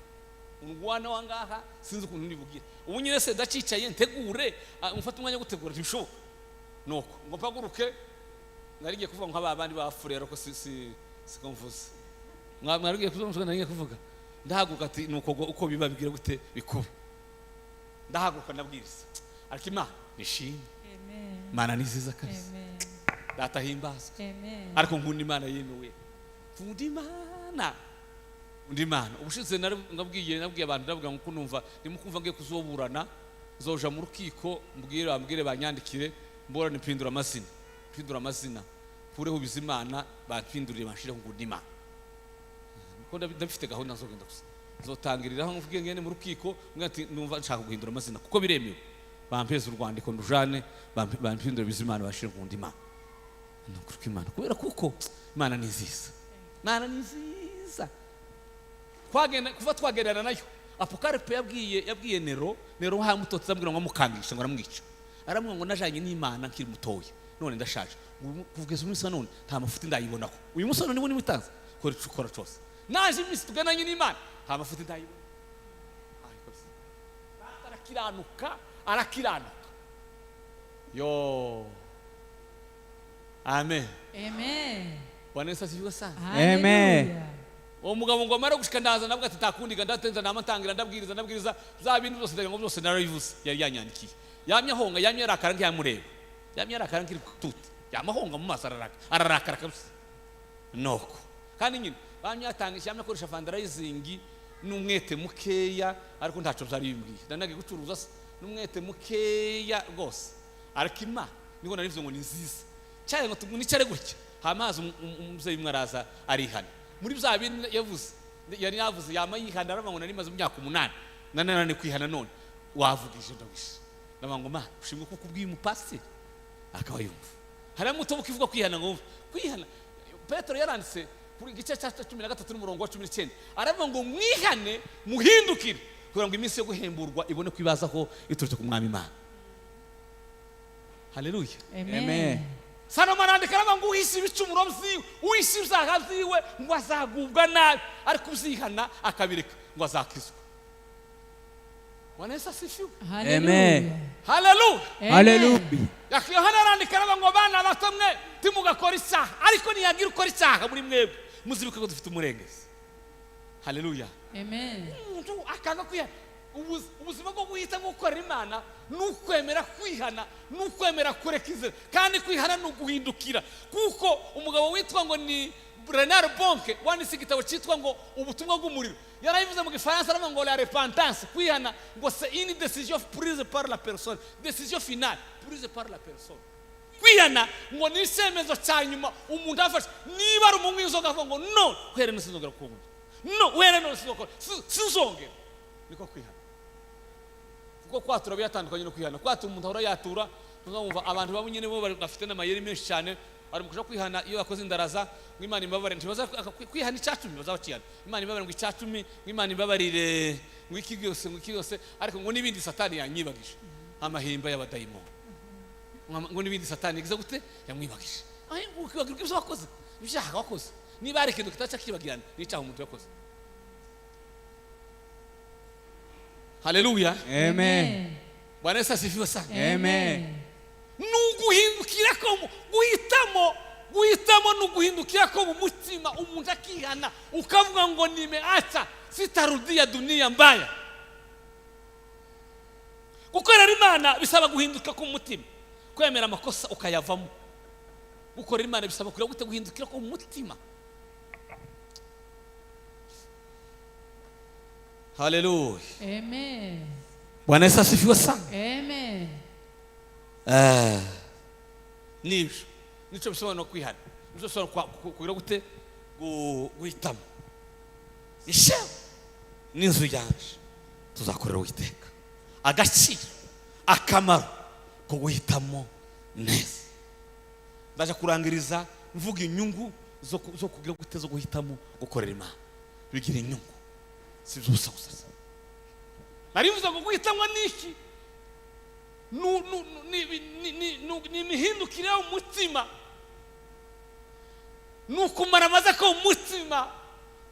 ungwaneho ahangaha, sinzi ukuntu nibugire." Ubu nyine se ndacicaye ntegure, mufate umwanya wo gutegura, ntibishoboka. Nuko ngo mpaguruke, nari ngiye kuvuga nka ba bandi bafurera ko si siko mvuze. Mwari ngiye kuvuga, nari ngiye kuvuga, ndahaguruka ati nuko uko biba bigira gute bikuba. Ndahaguruka ndabwiriza, ariko Imana nishimwe. Amen. Imana ni nziza kabisa. Amen. Data himbazwe. Amen. Ariko nkunda Imana yemewe, nkunda Imana, nkunda Imana. Ubushize nabwiye abantu, ndavuga ngo numva ndimo kumva ngiye kuzoburana, nzoja mu rukiko, mbwire, bambwire banyandikire mborane, mpindura amazina, mpindura amazina, nkureho Bizimana, bampindurire banshireho Nkunda Imana. Kuko ndabifite gahunda, nzogenda gusa nzotangirira aho mvuge ngende mu rukiko mbwira ati numva nshaka guhindura amazina, kuko biremewe. Bampeze urwandiko ndujane, bampindure Bizimana, bashire Nkunda Imana. Ni ukuri kw'Imana, kubera kuko Imana ni nziza, Imana ni nziza. Twagenda kuva twagendana nayo. Apocalypse yabwiye Nero, Nero hamutotse, amubwira ngo amukangisha ngo aramwica, aramubwira ngo: "Najanye n'Imana nkiri mutoya, none ndashaje. Ubu kugeza umunsi wa none nta mafuti ndayibonaho. Uyu munsi wa none niwo itanze kora ico ukora cose, naje iminsi tugananye n'Imana nta mafuti ndayibona." Ay, kabisa. Data arakiranuka, arakiranuka yo. Amen. Amen. Bwana Yesu asifiwe sana. Amen. Hallelujah. Uwo mugabo ngo amare gushika, ndaza ndavuga ati ntakundiga, ndatenza, nama ntangira ndabwiriza, ndabwiriza bya bintu byose, ndagira ngo byose narabivuze yari yanyandikiye. Yamye ahonga, yamye arakara nk'iyamureba, yamye arakara nk'iri kututi, yamye ahonga mu maso, ararakara, ararakara kabisa. Nuko kandi nyine bamye yatangisha, yamye akoresha fundraising n'umwete mukeya, ariko ntacyo byari bimbwiye. Nanagiye gucuruza se n'umwete mukeya rwose, ariko Imana niko narivuze ngo ni nziza cyane. Ngo nicare gutya, hamazi umubyeyi umwe araza arihana muri bya bintu yavuze, yari yavuze, yama yihana, aravuga ngo: "Nari maze imyaka 8 nananane kwihana, none wavugije ndawishe." Ndavuga ngo: "Mana ushimwe kuko ubwiye umupasiteri akaba yumva." Harimo utobuka ivuga kwihana, ngo wumve kwihana. Petero yaranditse kuri igice cya 13 n'umurongo wa 19, aravuga ngo: "Mwihane muhindukire kugira ngo iminsi yo guhemburwa ibone kwibazaho iturutse ku Mwami Imana." Haleluya. Amen. Salomo arandika aravuga ngo: "Uhishe ibicumuro byiwe, uhishe ibyaha byiwe, ngo azagubwa nabi, ariko uzihana akabireka ngo azakizwa." Bwana Yesu asifiwe. Hallelujah. Haleluya. Hallelujah. Yohana arandika aravuga ngo: "Bana bato mwe, timugakora icyaha, ariko niyagira ukora icyaha muri mwebwe, muzibuke ko dufite umurengezi." Haleluya. Amen. Umuntu akanga kwihana. Ubuzima bwo guhitamo gukorera Imana ni ukwemera kwihana, ni ukwemera kureka inzira. Kandi kwihana ni uguhindukira, kuko umugabo witwa ngo ni Renard Bonke, wanditse igitabo cyitwa ngo Ubutumwa bw'umuriro, yarabivuze mu Gifaransa, aravuga ngo: "La repentance", kwihana, ngo "c'est une décision prise par la personne, décision finale prise par la personne." Kwihana ngo ni icyemezo cya nyuma umuntu afashe. Niba ari umunywi w'inzoga, avuga ngo: "No, uhere none sinzongera kunywa, no, uhere none sinzongera, sinzongera." Niko kwihana. Kuko kwatura biratandukanye no kwihana. Kwatura umuntu ahora yatura, tuzamwumva abantu bamwe nyine bo bafite n'amayeri menshi cyane. Bari mu kuja kwihana iyo bakoze indaraza ngo Imana imbabarire, ntibaza kwihana icacumi, bazabacihana Imana imbabarire ngo icacumi, ngo Imana imbabarire ngo iki byose, ngo iki byose, ariko ngo n'ibindi Satani yanyibagije amahimba y'abadayimoni, ngo n'ibindi Satani yagize gute yamwibagije. Ukibagirwa ibyo wakoze, ibyaha wakoze. Niba hari ikintu kitaca kibagirana n'icyaha umuntu yakoze. Haleluya. Amen. Bwana Yesu asifiwe sana. Amen. Nuguhindukira ko guhitamo, guhitamo ni uguhindukira ko mu mutima umuntu akihana, ukavuga ngo nimeacha, sitarudia dunia mbaya. Gukorera Imana bisaba guhinduka ku mutima, kwemera amakosa ukayavamo. Gukorera Imana bisaba kureba gute guhindukira ku mutima. Haleluya. Amen. Bwana Yesu asifiwe sana. Amen. Nibyo nicyo bisobanura kwihana, nicyo bisobanura kugira gute guhitamo. Ishewe n'inzu yanje tuzakorera Uwiteka. Agaciro, akamaro ko guhitamo neza. Ndaje kurangiriza mvuga inyungu zo kugira gute zo guhitamo gukorera Imana. Bigira inyungu, si iby'ubusa gusa. Nari mvuze ngo guhitamo ni iki? Ni imihindukire y'umutima, ni ukumara amaze ko umutima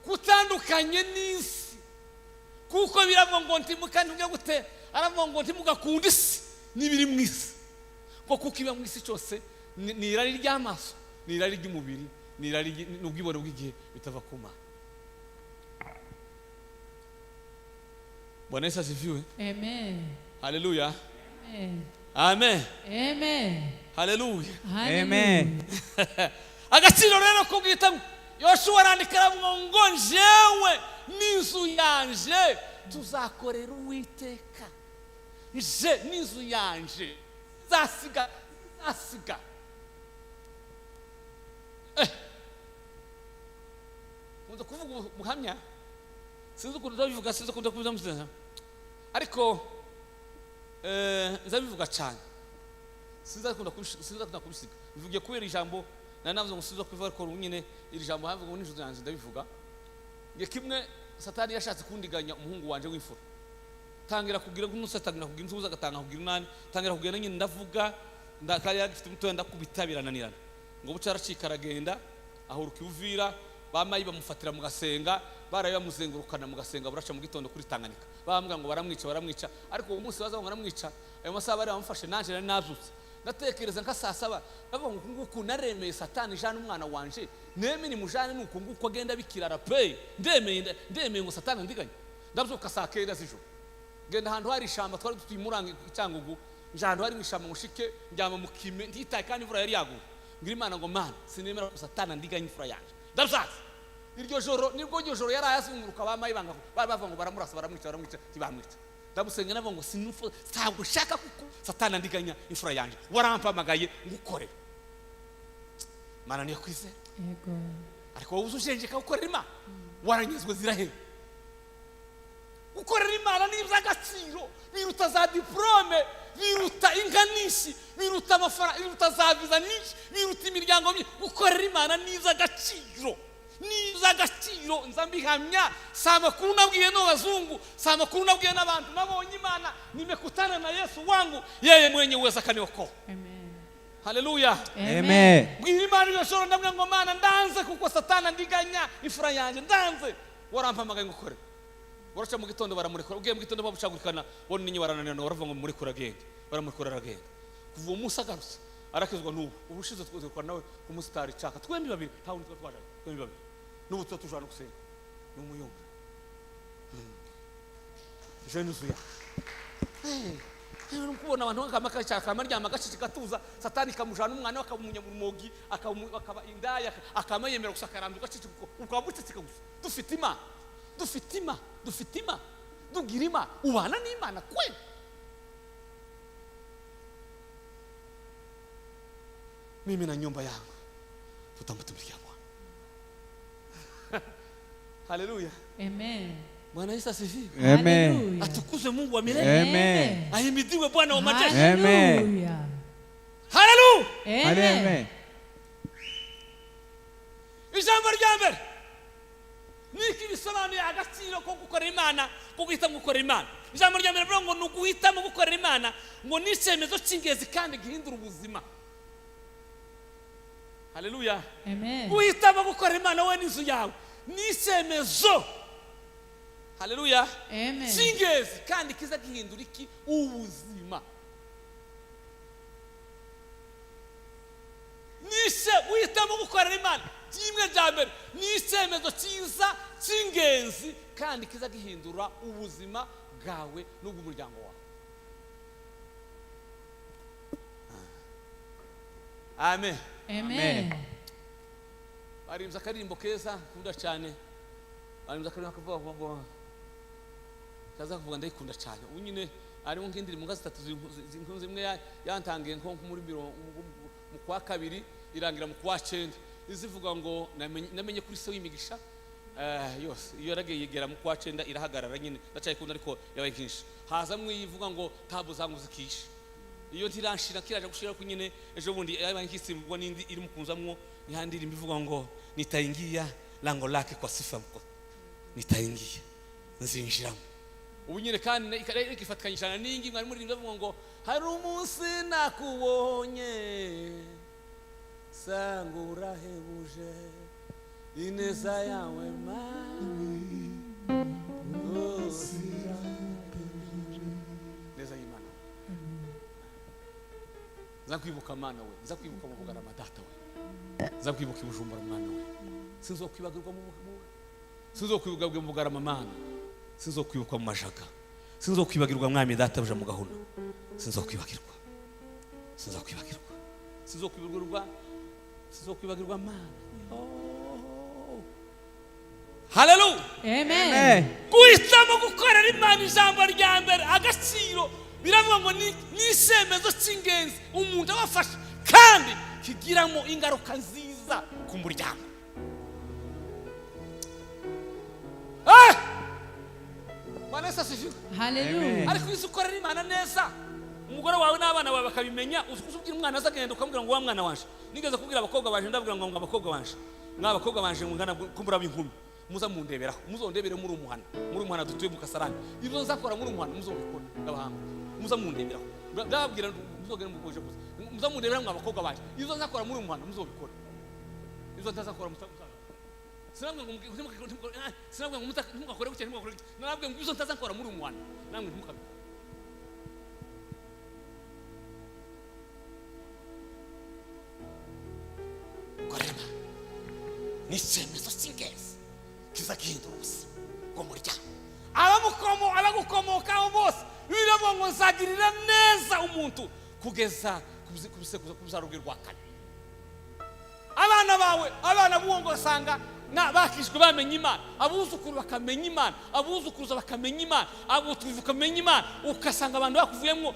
kutandukanye n'isi, kuko biravuga ngo ntimukantuge gute, aravuga ngo ntimugakunde isi n'ibiri mu isi, ngo kuko iba mu isi cyose ni irari ry'amaso, ni irari ry'umubiri, ni irari n'ubwibone bw'igihe bitava ku Mana. Bwana Yesu asifiwe. Amen. Haleluya. Amen. Amen. Amen. Haleluya. Amen. Agaciro rero ko guhitamo. Yoshuwa arandika aravuga ngo njyewe n'inzu yanje tuzakorera Uwiteka. Nje n'inzu yanje zasiga, zasiga. Nkunze kuvuga ubuhamya, sinzi ukuntu ndabivuga, sinzi ukuntu ndabivuga, ariko nzabivuga cyane, sinzakunda kubisiga. Bivugiye kubera ijambo nari navuze ngo sinza kubivuga, ariko nyine iri jambo havuga ngo n'inzu yanjye ndabivuga. Nge kimwe Satani yashatse kundiganya umuhungu wanje w'imfura, tangira kugira nk'umunsi, atangira kugira inzu, agatanga kugira inani, tangira kugira nyine ndavuga ndakari yagifite umutoya ndakubita birananirana, ngo buca aracika aragenda ahuruka Uvira, bamayi bamufatira mu gasenga, baraye bamuzengurukana mu gasenga buraca mu gitondo kuri Tanganyika, bambwira ngo baramwica, baramwica. Ariko uwo munsi baza ngo baramwica, ayo masaha bari bamufashe, nanje nari nabyutse ndatekereza nka saa saba, ndavuga ngo nguku naremeye Satani jana umwana wanje, neme ni mujane nuko nguko agenda bikirara pe, ndemeye ndemeye ngo Satani ndiganye. Ndabyuka saa 9 z'ijoro, ngenda ahantu hari ishamba twari dutuye Murangi Cyangugu, nja ahantu hari ishamba mushike njyama mu kime ntitaye, kandi imvura yari yaguye. Ngira Imana ngo Mana sinemera ko Satani ndiganye imfura yanje. Ndabyaza iryo joro, nibwo iryo joro yari ayazunguruka, bamayi banga bari bavuga ngo baramurasa, baramwica, baramwica, ntibamwica. Ndamusenga navuga ngo sinufu, ntabwo nshaka kuko Satani andiganya imfura yanje, warampamagaye ngukorera. Mana niyo kwizera. Yego. Ariko wowe uzujenjeka gukorera Imana, waranyuzwe zirahera. Gukorera Imana ni iby'agaciro, biruta za diplome, biruta inka nyinshi, biruta amafaranga, biruta za viza nyinshi, biruta imiryango myinshi. Gukorera Imana ni iby'agaciro, ni iby'agaciro. Nza mbihamya, si amakuru nabwiye n'abazungu, si amakuru nabwiye n'abantu. Nabonye Imana, nimekutana na Yesu wangu, yeye mwenye uweza akaniokoa. Amen. Haleluya. Amen. Bwira Imana iryo joro ndamwe ngo Mana ndanze kuko Satani andiganya imfura yanjye, ndanze warampamagaye ngukore. Baraca mu gitondo baramurekura, ugiye mu gitondo babucagurikana, bona ninyi barananirana, baravuga ngo murekura agende, baramurekura aragenda. Kuva uwo munsi agarutse arakizwa n'ubu. Ubushize twuzukwa nawe ku musitari caka, twembi babiri, nta wundi twari twajanye, twembi babiri. N'ubu tuba tujana gusenga. Ni umuyumba. Je nuzuya. Kubona abantu bakamaka kamaryama gacece gatuza, Satani kamujana umwana akamunya mu rumogi, akaba indaya, akamayemera gusa akarambirwa gacece, ukaba buceceka gusa. Dufite Imana, dufite Imana, dufite Imana, dugira Imana, ubana n'Imana kwe. Mimi na nyumba yangu tutamtumikia Bwana. Haleluya. Amen. Bwana Yesu asifiwe. Amen. Atukuzwe Mungu wa milele. Amen. Ahimidiwe Bwana wa majeshi. Amen. Haleluya. Haleluya. Amen. Amen. bisobanuye agaciro ko gukorera Imana, ko guhitamo gukorera Imana. Ijambo rya mbere rivuga ngo ni uguhitamo gukorera Imana, ngo ni icyemezo cy'ingenzi kandi gihindura ubuzima. Haleluya! Amen. Guhitamo gukorera Imana wowe n'inzu yawe ni icyemezo, haleluya, Amen. cy'ingenzi kandi kiza gihindura iki? Ubuzima. Nishe guhitamo gukorera Imana kimwe bya mbere ni icyemezo cyiza cy'ingenzi kandi kiza gihindura ubuzima bwawe n'ubw'umuryango wawe. Amen. Amen. Barimbye akaririmbo keza nkunda cyane. Barimbye akaririmbo kavuga ngo kaza kuvuga, ndayikunda cyane. Ubu nyine harimo nk'indirimbo nka zitatu zimwe yantangiye nko muri mirongo mu kwa kabiri, irangira mu kwa cyenda, izivuga ngo namenye kuri se w'imigisha yose. Iyo yaragiye yegera mu kwa cyenda irahagarara nyine, ndacyayikunda ariko yabaye nkinshi. Hazamwo iyivuga ngo tabu zangu zikisha, iyo ntiranshira kiraje gushira ko nyine ejo bundi yabaye nkisimbwa n'indi iri mu kunzamwo. Ni ndirimbo ivuga ngo nitaingia lango lake kwa sifa mko, nitaingia, nzinjiramo. Ubu nyine kandi ikifatikanyije na n'ingi mwari muri bavuga ngo hari umunsi nakubonye sanga urahebuje ineza yawe mami rwose neza y'Imana. Nza kwibuka Mana we, nza kwibuka mu Bugarama data we, nza kwibuka i Bujumbura mwana we, sinzokwibagirwa sinzokwibagirwa mu Bugarama Mana, sinzokwibukwa mu Majaga, sinzokwibagirwa mwami data buja mu Gahuna, sinzokwibagirwa, sinzokwibagirwa, sinzokwibagirwa, sinzokwibagirwa Mana. Oh. Haleluya! Amen. Guhitamo gukorera Imana, ijambo rya mbere, agaciro, biravuga ngo ni icyemezo cy'ingenzi umuntu aba afashe kandi kigiramo ingaruka nziza ku muryango. Eh! Bwana Yesu asifiwe! Hallelujah. Ariko iyo uzi ukorera Imana neza, umugore wawe n'abana bawe bakabimenya, uzi ubwira umwana aza agenda ukamubwira ngo wa mwana wanje. Nigeze kubwira abakobwa banje, ndabwira ngo abakobwa banje, mwa abakobwa banje mungana ko muraba inkumi, muza mundeberaho, muzondebere muri umuhana dutuye mu Kasarani. Ibyo nzakora muri umuhana muzobikora, ndabahanga, muza mundeberaho. Ndababwira muzogera mukuje gusa, muza mundeberaho mwa abakobwa banje, ibyo nzakora muri umuhana muzobikora, ibyo ntazakora muza. Sinababwira ngo ntimugakore gutya, ntimugakore gutya. Narababwiye ngo ibyo ntazakora muri umuhana namwe ntimukabikore. Korera ni icyemezo cy'ingenzi kiza gihindura ubuzima bw'umuryango, abagukomokaho bose. Biravuga ngo nzagirira neza umuntu kugeza ku bisekuruza, ku rubyaro rwe rwa kane. Abana bawe, abana b'uwo ngo basanga bakijwe, bamenya Imana, abuzukuru bakamenya Imana, abuzukuruza bakamenya Imana, abutuzi ukamenya Imana, ugasanga abantu bakuvuyemo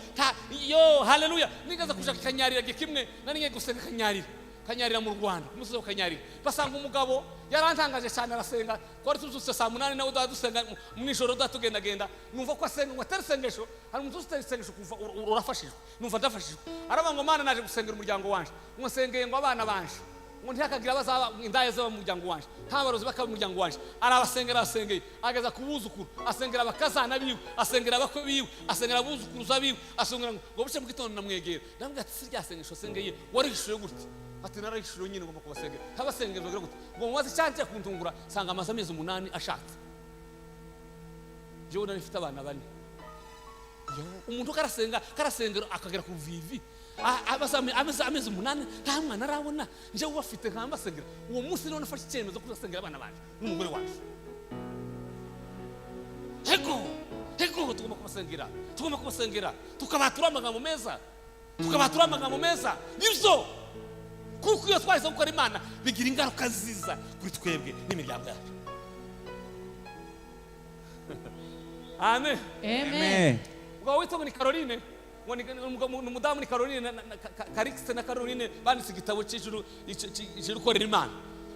yo. Haleluya! Nigeze kuja Kanyarira gihe kimwe, nari ngiye gusenga Kanyarira, Kanyarira mu Rwanda, ku musozi wa Kanyarira. Basanga umugabo yarantangaje cyane, arasenga. Twari tuzutse saa 8, nawe dusenga mu ijoro tugendagenda, numva ko asenga ngo atari isengesho. Hari umuntu utari isengesho kuva urafashijwe, numva ndafashijwe. Aravuga ngo Mana, naje gusengera umuryango wanje, ngo nsengeye ngo abana banje ngo ntihakagira abazaba indaya zaba mu muryango wanje, nta barozi bakaba mu muryango wanje. Arabasengera, arasengeye, ageza ku buzukuru, asengera abakazana biwe, asengera abakwe biwe, asengera abuzukuruza biwe, asengera ngo buce mu gitondo. Namwegera, ndamubwira ati si rya sengesho asengeye warihishuye gute? Ati narahishuye nyine, ngomba kubasengera. Ntabasengera bagira gute? Ngo mubaze icyanjye kuntungura, sanga amaze amezi 8 ashatse. Jewe nari mfite abana bane. Yo, umuntu karasenga, karasengera akagera ku vivi, amezi 8 nta mwana arabona, nje ubafite nkambasengera. Uwo munsi rero nafashe icyemezo kuzasengera abana banje n'umugore wanje. Ego, ego, tugomba kubasengera, tugomba kubasengera, tukabatura amagambo meza, tukabatura amagambo meza. Nibyo, kuko iyo twahise gukora Imana bigira ingaruka nziza kuri twebwe n'imiryango yacu. Amen. Amen. Umugabo witwa ngo ni Caroline, ngo ni umudamu ni Caroline na Karikise na Caroline, banditse igitabo cy'ijuru ijuru ukorera Imana.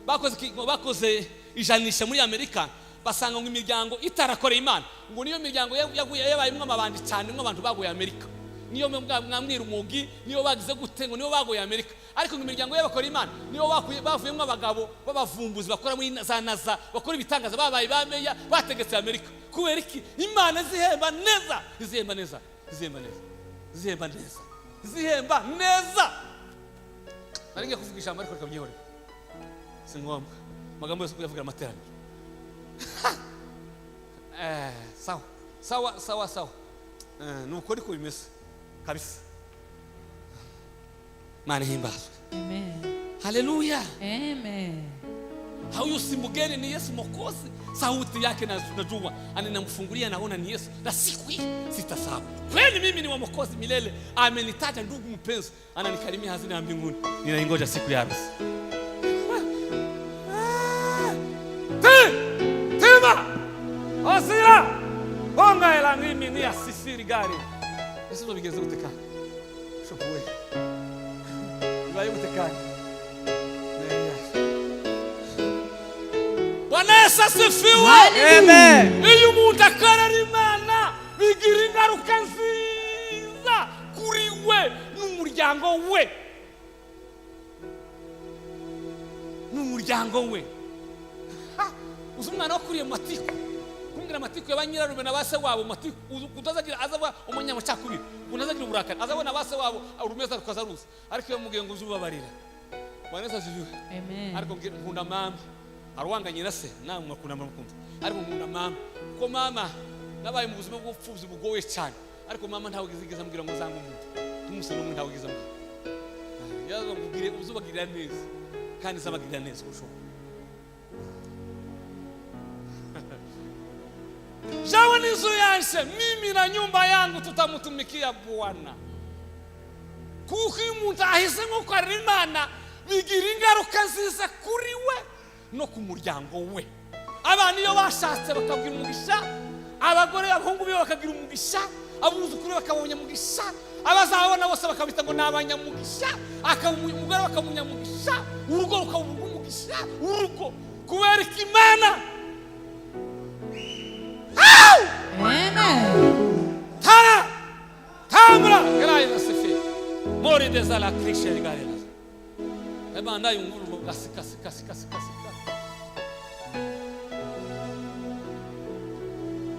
Bakoze ijanisha muri Amerika, basanga ngo imiryango itarakoreye Imana ngo niyo miryango yaguye, yabayemo amabandi cyane, mwo abantu baguye Amerika. Niyo mwamwira umugi, niyo bagize gute, ngo niyo bagoye Amerika, ariko ngo imiryango y'abakora Imana niyo bakuye bavuyemo abagabo b'abavumbuzi bakora muri za NASA, bakora ibitangaza, babaye ba meya, bategetse Amerika. Kubera iki? Imana zihemba neza, zihemba neza, zihemba neza, zihemba neza, zihemba neza. Nari ngiye kuvuga ijambo, ariko reka mbyihorere, si ngombwa. Amagambo yose kuyavugira amateraniro. Sawa sawa sawa sawa. Nuko ariko bimeze kabisa. Mana ihimbazwe. Amen. Haleluya. Amen. Huyu si mgeni, ni Yesu Mwokozi. Sauti yake najua, ananamfungulia, naona ni Yesu, na siku hii sitasahau. Kweli mimi ni wa Mwokozi milele, amenitaja ndugu mpenzi, ananikarimia hazina ya mbinguni. Ninaingoja siku ya harusi. Tima osira bonga elangimi ni asisiri gari. Ese bigeze gute kandi? Shopuwe bibaye gute kandi? Bwana Yesu asifiwe. Amen. Iyo umuntu akorera Imana, bigira ingaruka nziza kuri we n'umuryango we, n'umuryango we. Ha! Uzi umwana wakuriye mu matiku, kumbwira amatiku ya ba nyirarume na ba se wabo, matiku utazagira, azaba umunyamacakubiri, umuntu azagira uburakari, azabona ba se wabo urumeza rukaza ruza, ariko iyo mubwiye ngo uzubabarira. Bwana Yesu asifiwe. Amen. Ariko nkunda mama, arwanganye na se, namwe mwakunda, muramukunda, ariko nkunda mama kuko mama nabaye mu buzima bw'ubupfubyi bugoye cyane, ariko mama ntawe yigeze ambwira ngo zange umuntu n'umunsi n'umwe, ntawe yigeze ambwira. Yaza ngo uzubagirira neza, kandi izabagirira neza uko ushoboye. Jewe n'inzu yanje, mimi na nyumba yangu, tutamtumikia Bwana. Kuko iyo umuntu ahisemo gukorera Imana, bigira ingaruka nziza kuri we no ku muryango we. Abana iyo bashatse bakagira umugisha, abagore, abahungu be bakagira umugisha, abuzukuru be bakaba abanyamugisha, abazabona bose bakabita ngo ni abanyamugisha, akaba umugore bakaba umunyamugisha, urugo rukaba urw'umugisha, urugo kubera ko Imana. Amen. Tara! Tambra! Graia sifi. Mori dezala krishe garela. Eba yunguru kasika sika sika sika sika.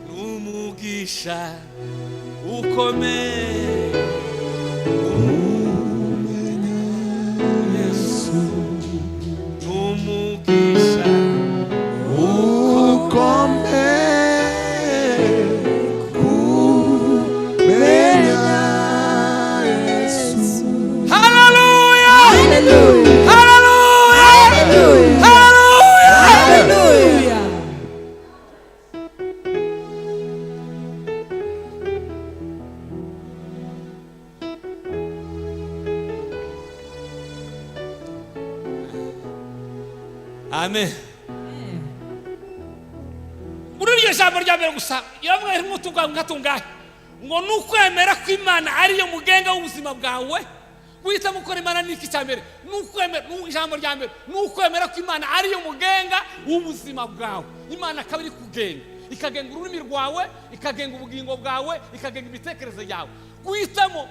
Numugisha ukomeye Yesu, numugisha ukomeye kumenya Yesu. Hallelujah! Hallelujah. Hallelujah! Hallelujah. Hallelujah! Hallelujah. Amen. Muri iryo jambo rya mbere gusa iravuga ririmo utugambo nka ngo ni ukwemera ko Imana ariyo mugenga w'ubuzima bwawe. Guhitamo gukora Imana ni iki? Cya mbere ni ukwemera, ni ijambo rya mbere ni ukwemera ko Imana ariyo mugenga w'ubuzima bwawe. Imana akaba iri kugenga, ikagenga ururimi rwawe, ikagenga ubugingo bwawe, ikagenga imitekerereze yawe. Guhitamo,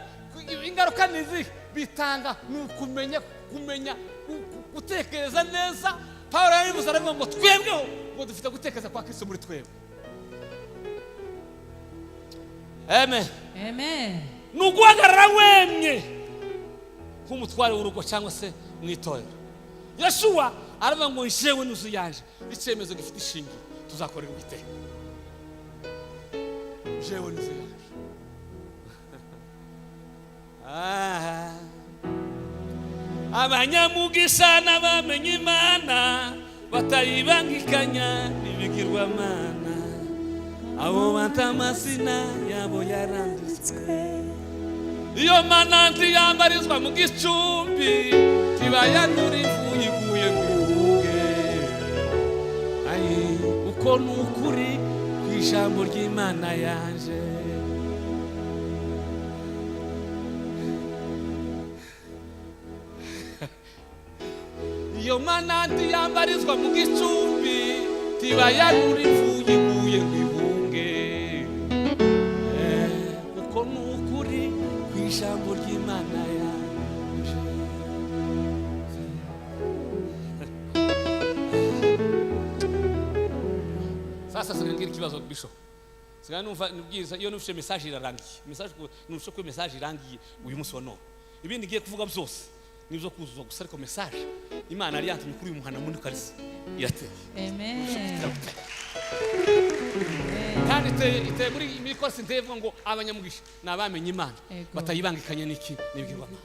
ingaruka ni izihe bitanga? Ni ukumenya, kumenya gutekereza neza. Paul yarabivuze, aravuga ngo twebweho ngo dufite gutekereza kwa Kristo muri twebwe. Amen. Amen. Ni uguhagarara wemye nk'umutware w'urugo cyangwa se mu itorero. Yeshuwa aravuga ngo njyewe n'inzu yanje, icyemezo gifite ishingiro, tuzakorera Uwiteka. Njyewe n'inzu yanje. Ah. Abanyamugisha n'abamenye Imana batayibangikanya n'ibigirwamana, abo banta amazina yabo yaranditswe. Iyo mana ntiyambarizwa mu gicumbi, ntibayanura ivu iguye ngo ihuge. Ayi, uko ni ukuri ku ijambo ry'Imana yanje. Iyo mana ntiyambarizwa mu gicumbi, ntibayanura ivu iguye ngo ihunge. Uko ni ukuri ku Ijambo ry'Imana yanje. Sasa singira ikibazo, bishop. Sigaye numva nibwiza iyo nufishe message irarangiye. Message nufishe ko message irangiye uyu munsi wa none. Ibindi ngiye kuvuga byose nibyo kuzuza gusa, ariko message Imana yari yantumye kuri uyu muhana muri Kalisa irateye. Amen. Kandi iteye muri course iteye ivuga ngo abanyamugisha ni abamenye Imana Ego. batayibangikanye n'iki n'ibigirwamana.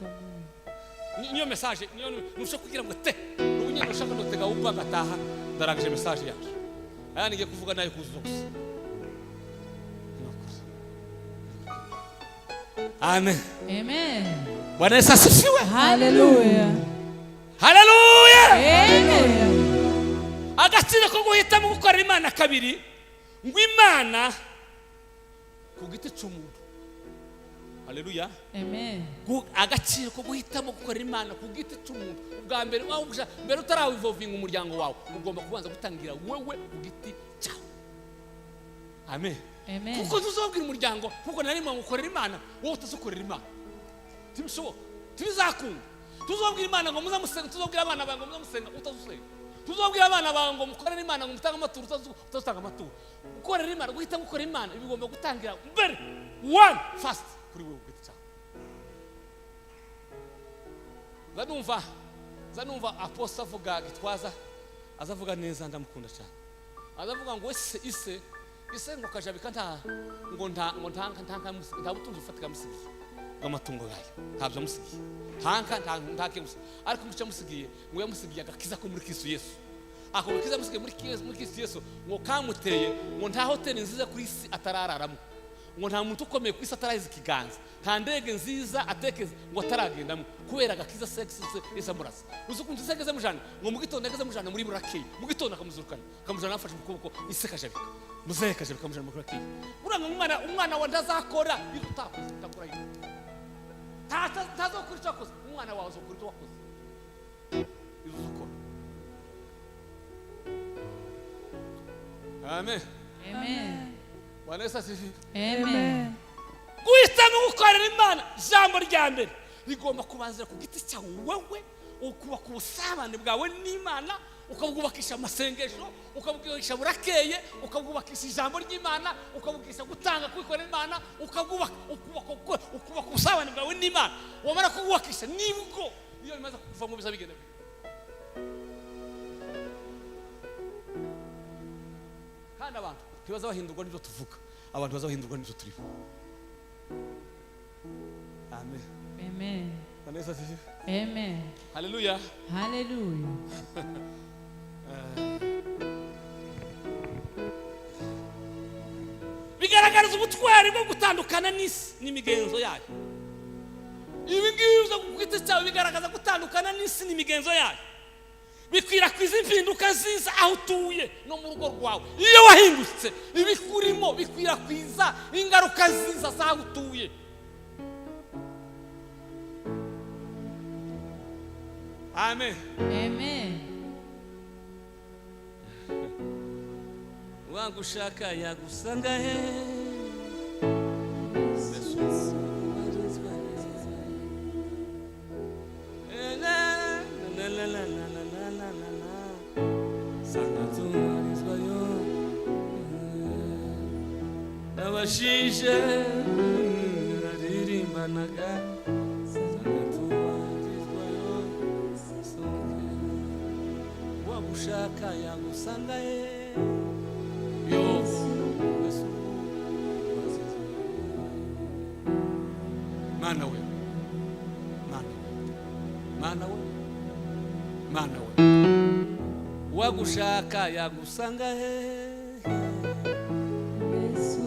Niyo message niyo nufishe kugira ngo te ubu nyine ushaka ndotega upfa ngataha ndarangije message yacu. Aya ngiye kuvuga nayo kuzuza gusa. Ni ukuri. Amen. Amen. Bwana Yesu asifiwe. Hallelujah. Haleluya. Amen. Agaciro ko guhitamo gukorera Imana kabiri, ngo Imana ku giti cy'umuntu. Haleluya. Amen. Agaciro ko guhitamo gukorera Imana ku giti cy'umuntu. Ubwa mbere wawuja mbere utarawivovinga umuryango wawe, ugomba kubanza gutangira wewe ku giti cyawe. Amen. Amen. Kuko ntuzobwira umuryango kuko nari ngo ukorera Imana wowe utazukorera Imana. Ntibishoboka, ntibizakunda. Tuzobwira Imana ngo muzamusenga, tuzobwira abana bawe ngo muzamusenga utazusenga. Tuzobwira abana bawe ngo mukorere Imana ngo mutange amaturo utazutanga amaturo. Gukorera Imana, guhitamo gukorera Imana bigomba gutangira mbere one first kuri wewe ku giti cyawe. Nza numva apostle avuga, Gitwaza azavuga neza, ndamukunda cyane. Azavuga ngo ese ise ngo kajabika nta ngo nta ngo nta nta nta nta butunzi bufatika amusigiye bw'amatungo yayo, ntabyo amusigiye, ntanka nta nta kimusigiye, ariko mucyo amusigiye ngo yamusigiye agakiza ko muri Kristo Yesu. Ako gakiza amusigiye muri Kristo Yesu ngo kamuteye ngo nta hoteli nziza kuri isi atarararamo, ngo nta muntu ukomeye ku isi atarahiza ikiganza, nta ndege nziza atekeze ngo ataragendamo kubera agakiza se Yesu amurasa. Uzi ukuntu ise ageze mujana ngo mu gitondo ageze mujana muri burakeye, mu gitondo akamuzurukana, akamujana afashe mu kuboko ise kajabika, muzehe kajabika, amujana muri burakeye. Uranga umwana wa ntazakora ibyo utakoze, utakora ibyo ntazokora icyo wakoze. Umwana wawe azokora icyo wakoze, ibyo uzukora. Amen. Amen. Bwana Yesu asifiwe. Amen. Guhitamo gukorera Imana, ijambo rya mbere rigomba kubanzira ku giti cyawe wowe, ukubaka ubusabane bwawe n'Imana, ukabwubakisha amasengesho, ukabwubakisha burakeye, ukabwubakisha ijambo ry'Imana, ukabwubakisha gutanga kwikorera Imana, ukabwubaka ukubaka ubusabane bwawe n'Imana. Wamara kubwubakisha, nibwo iyo bimaze kuvamo biza bigenda bite. Kandi abantu ntibaza bahindurwa n'ibyo tuvuga, abantu baza bahindurwa n'ibyo turiho. Amen. Amen. Bwana Yesu asifiwe. Amen. Haleluya. Hallelujah. Bigaragariza ubutwari bwo gutandukana n'isi n'imigenzo yayo. Ibi ngibi byo ku giti cyawe bigaragaza gutandukana n'isi n'imigenzo yayo, bikwirakwiza impinduka nziza aho utuye no mu rugo rwawe. Iyo wahindutse, ibikurimo bikwirakwiza ingaruka nziza z'aho utuye. Amen. Amen. Wagushaka yagusanga he? Na, na, na, na, na, na, na, na, na. Sanga tubarizwayo n'abashishe baririmbanaga, sanga tubarizwayo wagushaka yagusanga he yo Yesu. Mana we, Mana we, Mana we, Mana we, wagushaka yagusanga he? Yesu.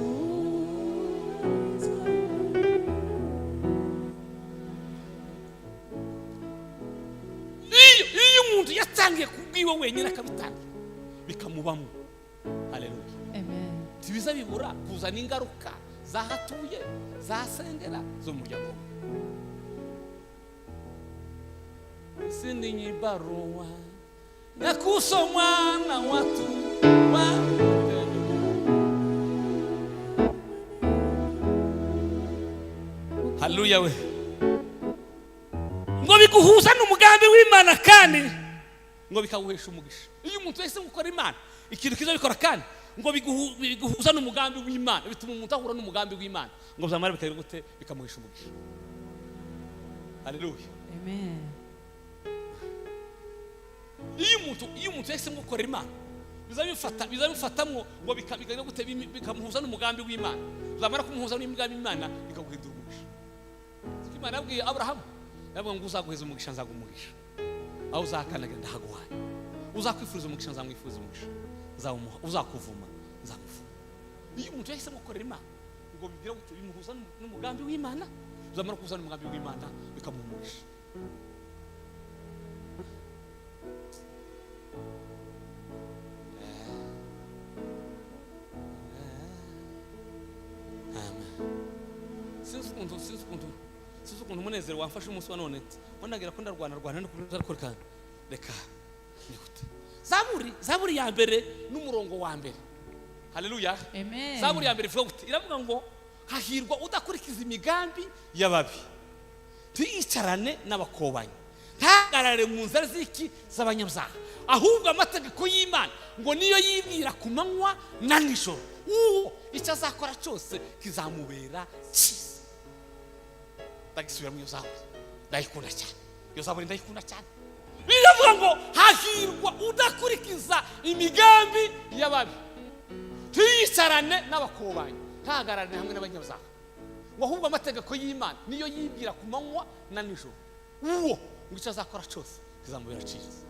Iyo umuntu yatangiye kubwiwe wenyine, akabitangira bikamubamo, haleluya, Amen. ntibiza bibura kuzana ingaruka zahatuye, zasengera zo mu muryango we. Isi ni barua ya kusomwa na watu wa Haleluya we. Biguhuza n'umugambi w'Imana kandi ngo bikaguhesha umugisha. Iyo umuntu wese gukora Imana ikintu kiza bikora kandi ngo biguhuza n'umugambi w'Imana, bituma umuntu ahura n'umugambi w'Imana, ngo byamara bikagira gute? Bikamuhesha umugisha. Haleluya. Amen. Iyo umuntu yahisemo gukora Imana, bizabifatamwo ngo bikagira gute? Bikamuhuza n'umugambi w'Imana. Byamara kumuhuza n'umugambi w'Imana, bikaguhindura umugisha. Siko Imana yabwiye Aburahamu? Yavuga ngo uzaguheza umugisha nzaguha umugisha, aho uzakandagira ndahaguhaye, uzakwifuriza umugisha nzamwifuriza umugisha, nzawumuha, uzakuvuma nzamuvuma. Iyo umuntu yahisemo gukorera Imana, ngo bigira gute? Bimuhuza n'umugambi w'Imana. Byamara kuhuza n'umugambi w'Imana, bikamuha umugisha. Amen. Sinzi ukuntu umunezero wamfashe umunsi wa none, ngo ko ndarwana rwana no kuza, ariko reka nihute. Zaburi ya mbere n'umurongo wa mbere. Haleluya. Amen. Zaburi ya mbere ivuga gute? Iravuga ngo hahirwa udakurikiza imigambi y'ababi, ntiyicarane n'abakobanyi, ntahagarare mu nzira z'iki? Z'abanyabyaha. Ahubwo amategeko y'Imana ngo niyo yibwira ku manywa na nijoro, uwo icyo azakora cyose kizamubera cyiza. Ndagisubira mu iyo zaburi, ndayikunda cyane iyo zaburi, ndayikunda cyane. Biravuga ngo hahirwa udakurikiza imigambi y'ababi, ntiyicarane n'abakobanyi, ntahagararane hamwe n'abanyabyaha, ngo ahubwo amategeko y'Imana niyo yibwira ku manywa na nijoro, uwo ngo icyo azakora cyose kizamubera cyiza.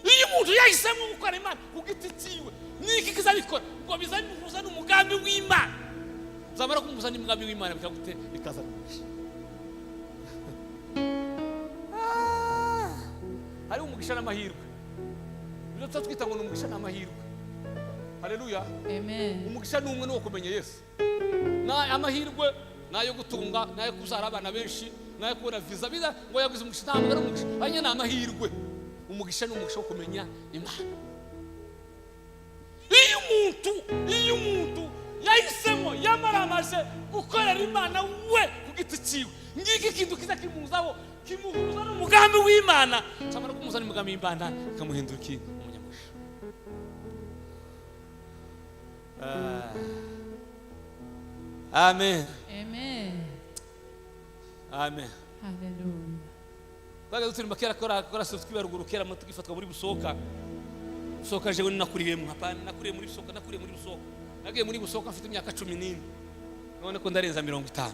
Iyo umuntu yahisemo gukora Imana ku giti cyiwe, niki kizabikora? Ngo bizabihuza n'umugambi w'Imana. Zamara kumuhuza n'umugambi w'Imana, bikagute? Bikazana umugisha. Ah, hariho umugisha n'amahirwe. Ibyo tuba twita ngo ni umugisha n'amahirwe. Haleluya. Amen. Umugisha ni umwe, ni uwo kumenya Yesu. Na amahirwe ni ayo gutunga, ni ayo kubyara abana benshi, ni ayo kubona viza. Biza ngo yaguze umugisha, ntabwo ari umugisha, aya ni amahirwe. Umugisha ni umugisha wo kumenya Imana. Iyo umuntu yahisemo yamaramaje gukorera Imana we ku giti cyiwe, ngiki kintu kiza kimuzaho, kimuhuza n'umugambi w'Imana. Cyamara kumuhuza n'umugambi w'Imana, kikamuhindura iki? Umunyamugisha. Ah. Amen. Amen. Amen. Hallelujah. Twaga turi kera kora kora twiba ruguru kera mu tugifatwa muri Busoka. Busoka jewe nakuriyemo, hapana, nakuriye muri Busoka, nakuriye muri Busoka. Nagiye muri Busoka mfite imyaka 14. None ko ndarenza 50.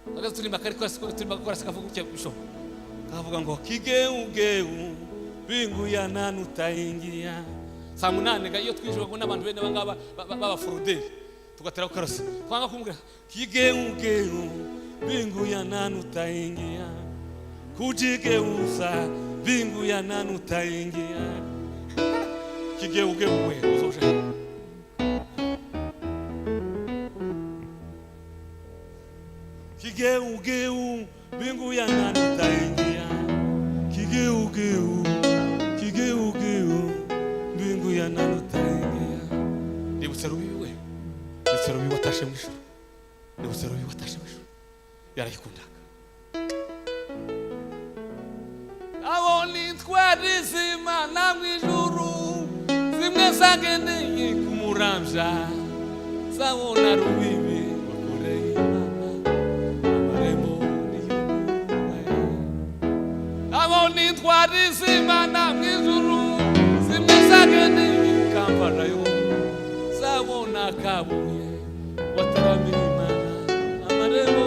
Twaga turi makari kora turi gukora, kavuga gutya bisho. Kavuga ngo kigeugeu mbingu ya nani utaingia. Saa 8 ga iyo twinjirwa n'abantu bene abangaba b'abaforoderi tugatera kukarasa twanga kumubwira kigeugeu mbingu ya nani utaingia, kujigeuza mbingu ya nani utaingia, kigeugeu we uzoje. Kigeugeu mbingu ya nani utaingia, kigeugeu, kigeugeu mbingu ya nani utaingia. Nibutse Rubibi we, nibutse Rubibi watashe mu ijuru, nibutse Rubibi watashe mu ijuru, yarayikundaga. Abona intwari z'Imana mu ijuru, zimwe zagendeye kumuramvya, zabona Rubibi wakoreye Imana, amarembo niyuguruwe. Abona intwari z'Imana mu ijuru, zimwe zagendeye Kampalayo, zabona Kabuye wataramiye Imana, amarembo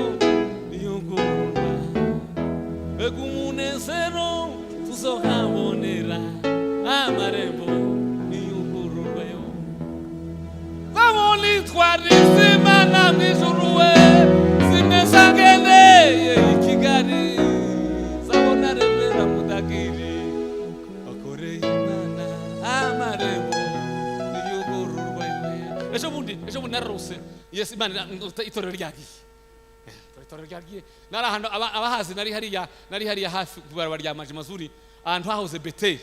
niyugururwa. Mbega umunezero tuzohabonera, amarembo niyugururwayo. Zabona intwari z'Imana mu ijuru we, zimwe zagendeye i Kigali, zabona Remera Mudagiri bakoreye Imana, amarembo niyugururwayo. Ejo bundi nararose Yesu Imana, itorero ryagiye, itorero ryagiye. Nari ahantu abahazi, nari hariya hafi ku ibarabara rya Maji Mazuri, ahantu hahoze Beteli.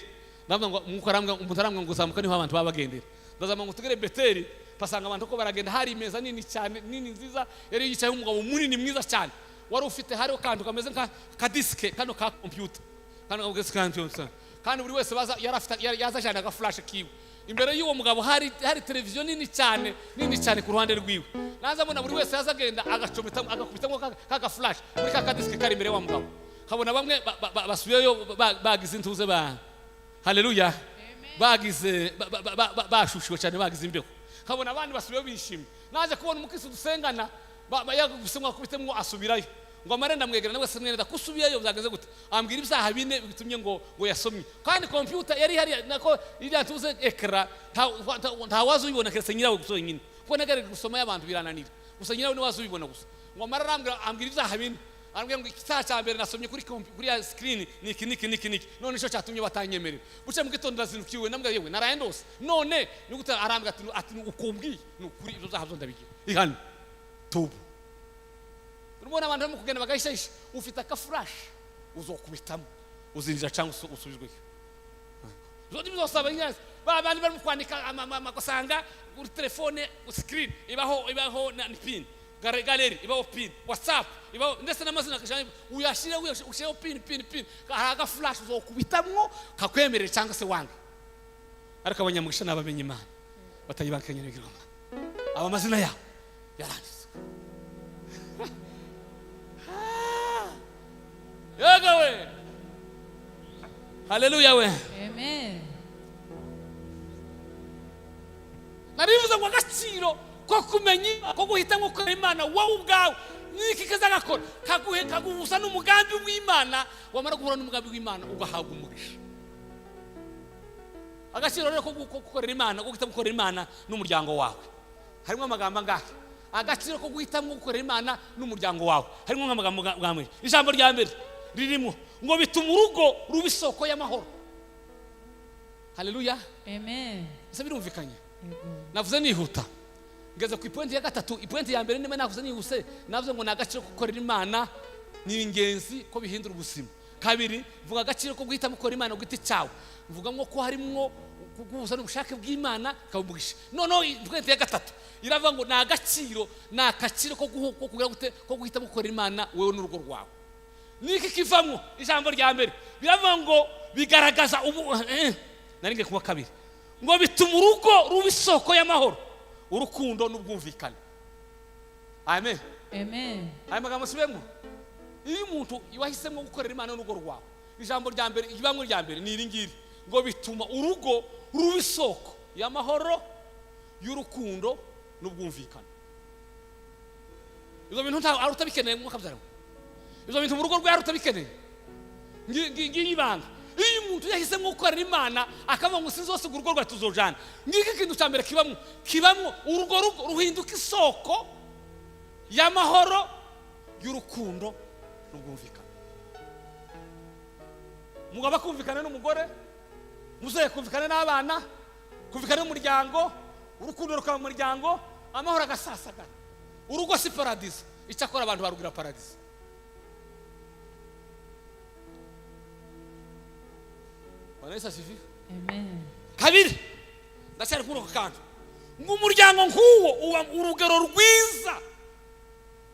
Ndavuga ngo umwuka arambwira, umuntu arambwira ngo zamuka, niho abantu baba bagendera. Ndazamuka ngo tugere Beteli, pasanga abantu ko baragenda. Hari imeza nini cyane, nini nziza, yari yicayeho umugabo munini mwiza cyane. Wari ufite hariho kantu kameze nka kadisike kano ka computer, kano ka computer, kandi buri wese baza yari afite yaza ajana aga flash kiwe. Imbere y'uwo mugabo hari televiziyo nini cyane, nini cyane ku ruhande rwiwe. Naza mbona buri wese yaza agenda agacometa, agakubitamo ka flash muri ka kadisike kari imbere y'wa mugabo. Nkabona bamwe basubiyeyo bagize intuze ba haleluya, bagize bashushiwe cyane, bagize imbeho. Nkabona abandi basubiyeyo bishimye. Naje kubona umukristo dusengana yagusemo akubitemo asubirayo, ngo amare ndamwegera nawe se mwene kusubiyeyo byageze gute? Ambwira ibyaha bine bitumye ngo yasomye. Kandi computer yari hari nako iriya tuze écran, nta wazi ubibona keretse nyirawe gusa wenyine, kuko nagerageje gusoma y'abantu birananira, gusa nyirawe niwe wazi ubibona gusa. Ngo amare arambwira, ambwira ibyaha bine, arambwira ngo icyaha cya mbere nasomye kuri ya screen niki niki niki niki, none nicyo cyatumye batanyemerera. Buce mu gitondo ndazindukiwe, ndambwira yewe naraye ndose none ni gute? Arambwira ati ukumbwiye ni ukuri, ibyo byaha byo ndabigira, ihane tubu. Urabona abantu barimo kugenda bagahishahisha. Ufite aka flash uzokubitamo, uzinjira cyangwa usubizweyo. Ibyo bizosaba inyanza ba bandi barimo kwandika ugasanga kuri telefone screen ibaho na pin, galerie ibaho pin, WhatsApp ibaho, ndetse n'amazina uyashire ushireho pin pin pin. Hari aga flash uzokubitamwo kakwemerera cyangwa se wange. Ariko abanyamugisha n'abamenye Imana batayibangikanya n'ibigirwamana, aba amazina yabo yaranditswe. Yego we, haleluya we. Amen. Narivuze ngo agaciro ko kumenya ko guhitamo gukora Imana wowe ubwawe niki kazagakora kaguhe kaguhuza n'umugambi w'Imana. Wamara guhura n'umugambi w'Imana ugahabwa umugisha. Agaciro rero ko gukorera Imana, ko guhitamo gukorera Imana n'umuryango wawe, harimo amagambo angahe? Agaciro ko guhitamo gukorera Imana n'umuryango wawe harimo nk'amagambo ngamwe. Ijambo rya mbere ririmo ngo bituma urugo ruba isoko y'amahoro. Haleluya. Amen. Ese birumvikanye? Yego. Navuze nihuta, ngeze ku ipointi ya gatatu. Ipointi ya mbere niba navuze nihuse, navuze ngo ni agaciro ko gukorera Imana ni ingenzi ko bihindura ubuzima. Kabiri, mvuga agaciro ko guhitamo gukorera Imana ku giti cyawe, mvuga ngo ko harimwo guhuza n'ubushake bw'Imana kabugisha. Noneho ipointi ya gatatu iravuga ngo ni agaciro, ni akaciro ko kugira gute, ko guhitamo gukorera Imana wewe n'urugo rwawe. Niki kivamwo? Ijambo rya mbere biravuga ngo bigaragaza ubu nari ngiye kuba kabiri, ngo bituma urugo ruba isoko y'amahoro, urukundo n'ubwumvikane. Amen. Amen. Aya magambo asubiyemo. Iyo umuntu wahisemo gukorera Imana n'urugo rwawe, ijambo rya mbere, ibamwe rya mbere ni iri ngiri, ngo bituma urugo ruba isoko y'amahoro, y'urukundo n'ubwumvikane. Ibyo bintu nta ari utabikeneye, mwuka byarawe ibyo bintu mu rugo rwe ari utabikeneye. Ngiyi ibanga: iyo umuntu yahisemo gukorera Imana akavuga ngo sinzosiga urugo rwawe tuzojana, ngiki ikintu cya mbere kibamwo urugo rugo ruhinduka isoko y'amahoro, y'urukundo n'ubwumvikane. Umugabo akumvikana n'umugore, muzehe kumvikana n'abana, kumvikana n'umuryango, urukundo rukaba mu muryango, amahoro agasasagara. Urugo si paradizo, icyakora abantu barugira paradizo. Bwana Yesu asifiwe. Amen. Kabiri, ndacyari kuri ako kantu, ngo umuryango nk'uwo uba urugero rwiza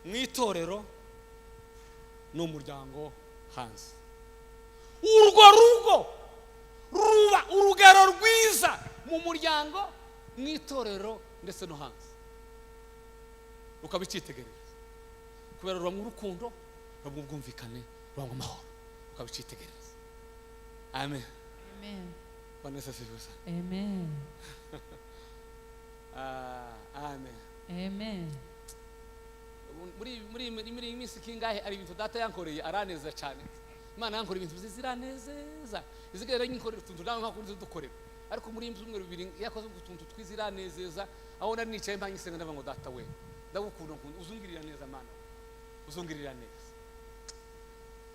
mu itorero n'umuryango hanze. Urwo rugo ruba urugero rwiza mu muryango, mu itorero ndetse no hanze, rukaba icyitegererezo kubera ruba mu rukundo, ruba mu bwumvikane, ruba mu mahoro, rukaba icyitegererezo. Amen. Amen. Bwana Yesu asifiwe sana. Amen. Ah, amen. Amen. Muri iyi minsi kingahe ari ibintu data yankoreye araneza cyane. Imana yankoreye ibintu byiza iranezeza, izigera nyikorera utuntu nawe nka kundi dukorera, ariko muri iyi byumweru bibiri yakoze utuntu twiza iranezeza. Aho nari nicaye mpanye isenga, ndavuga ngo data we ndagukunda, nkunda uzungirira neza, Mana uzungirira neza,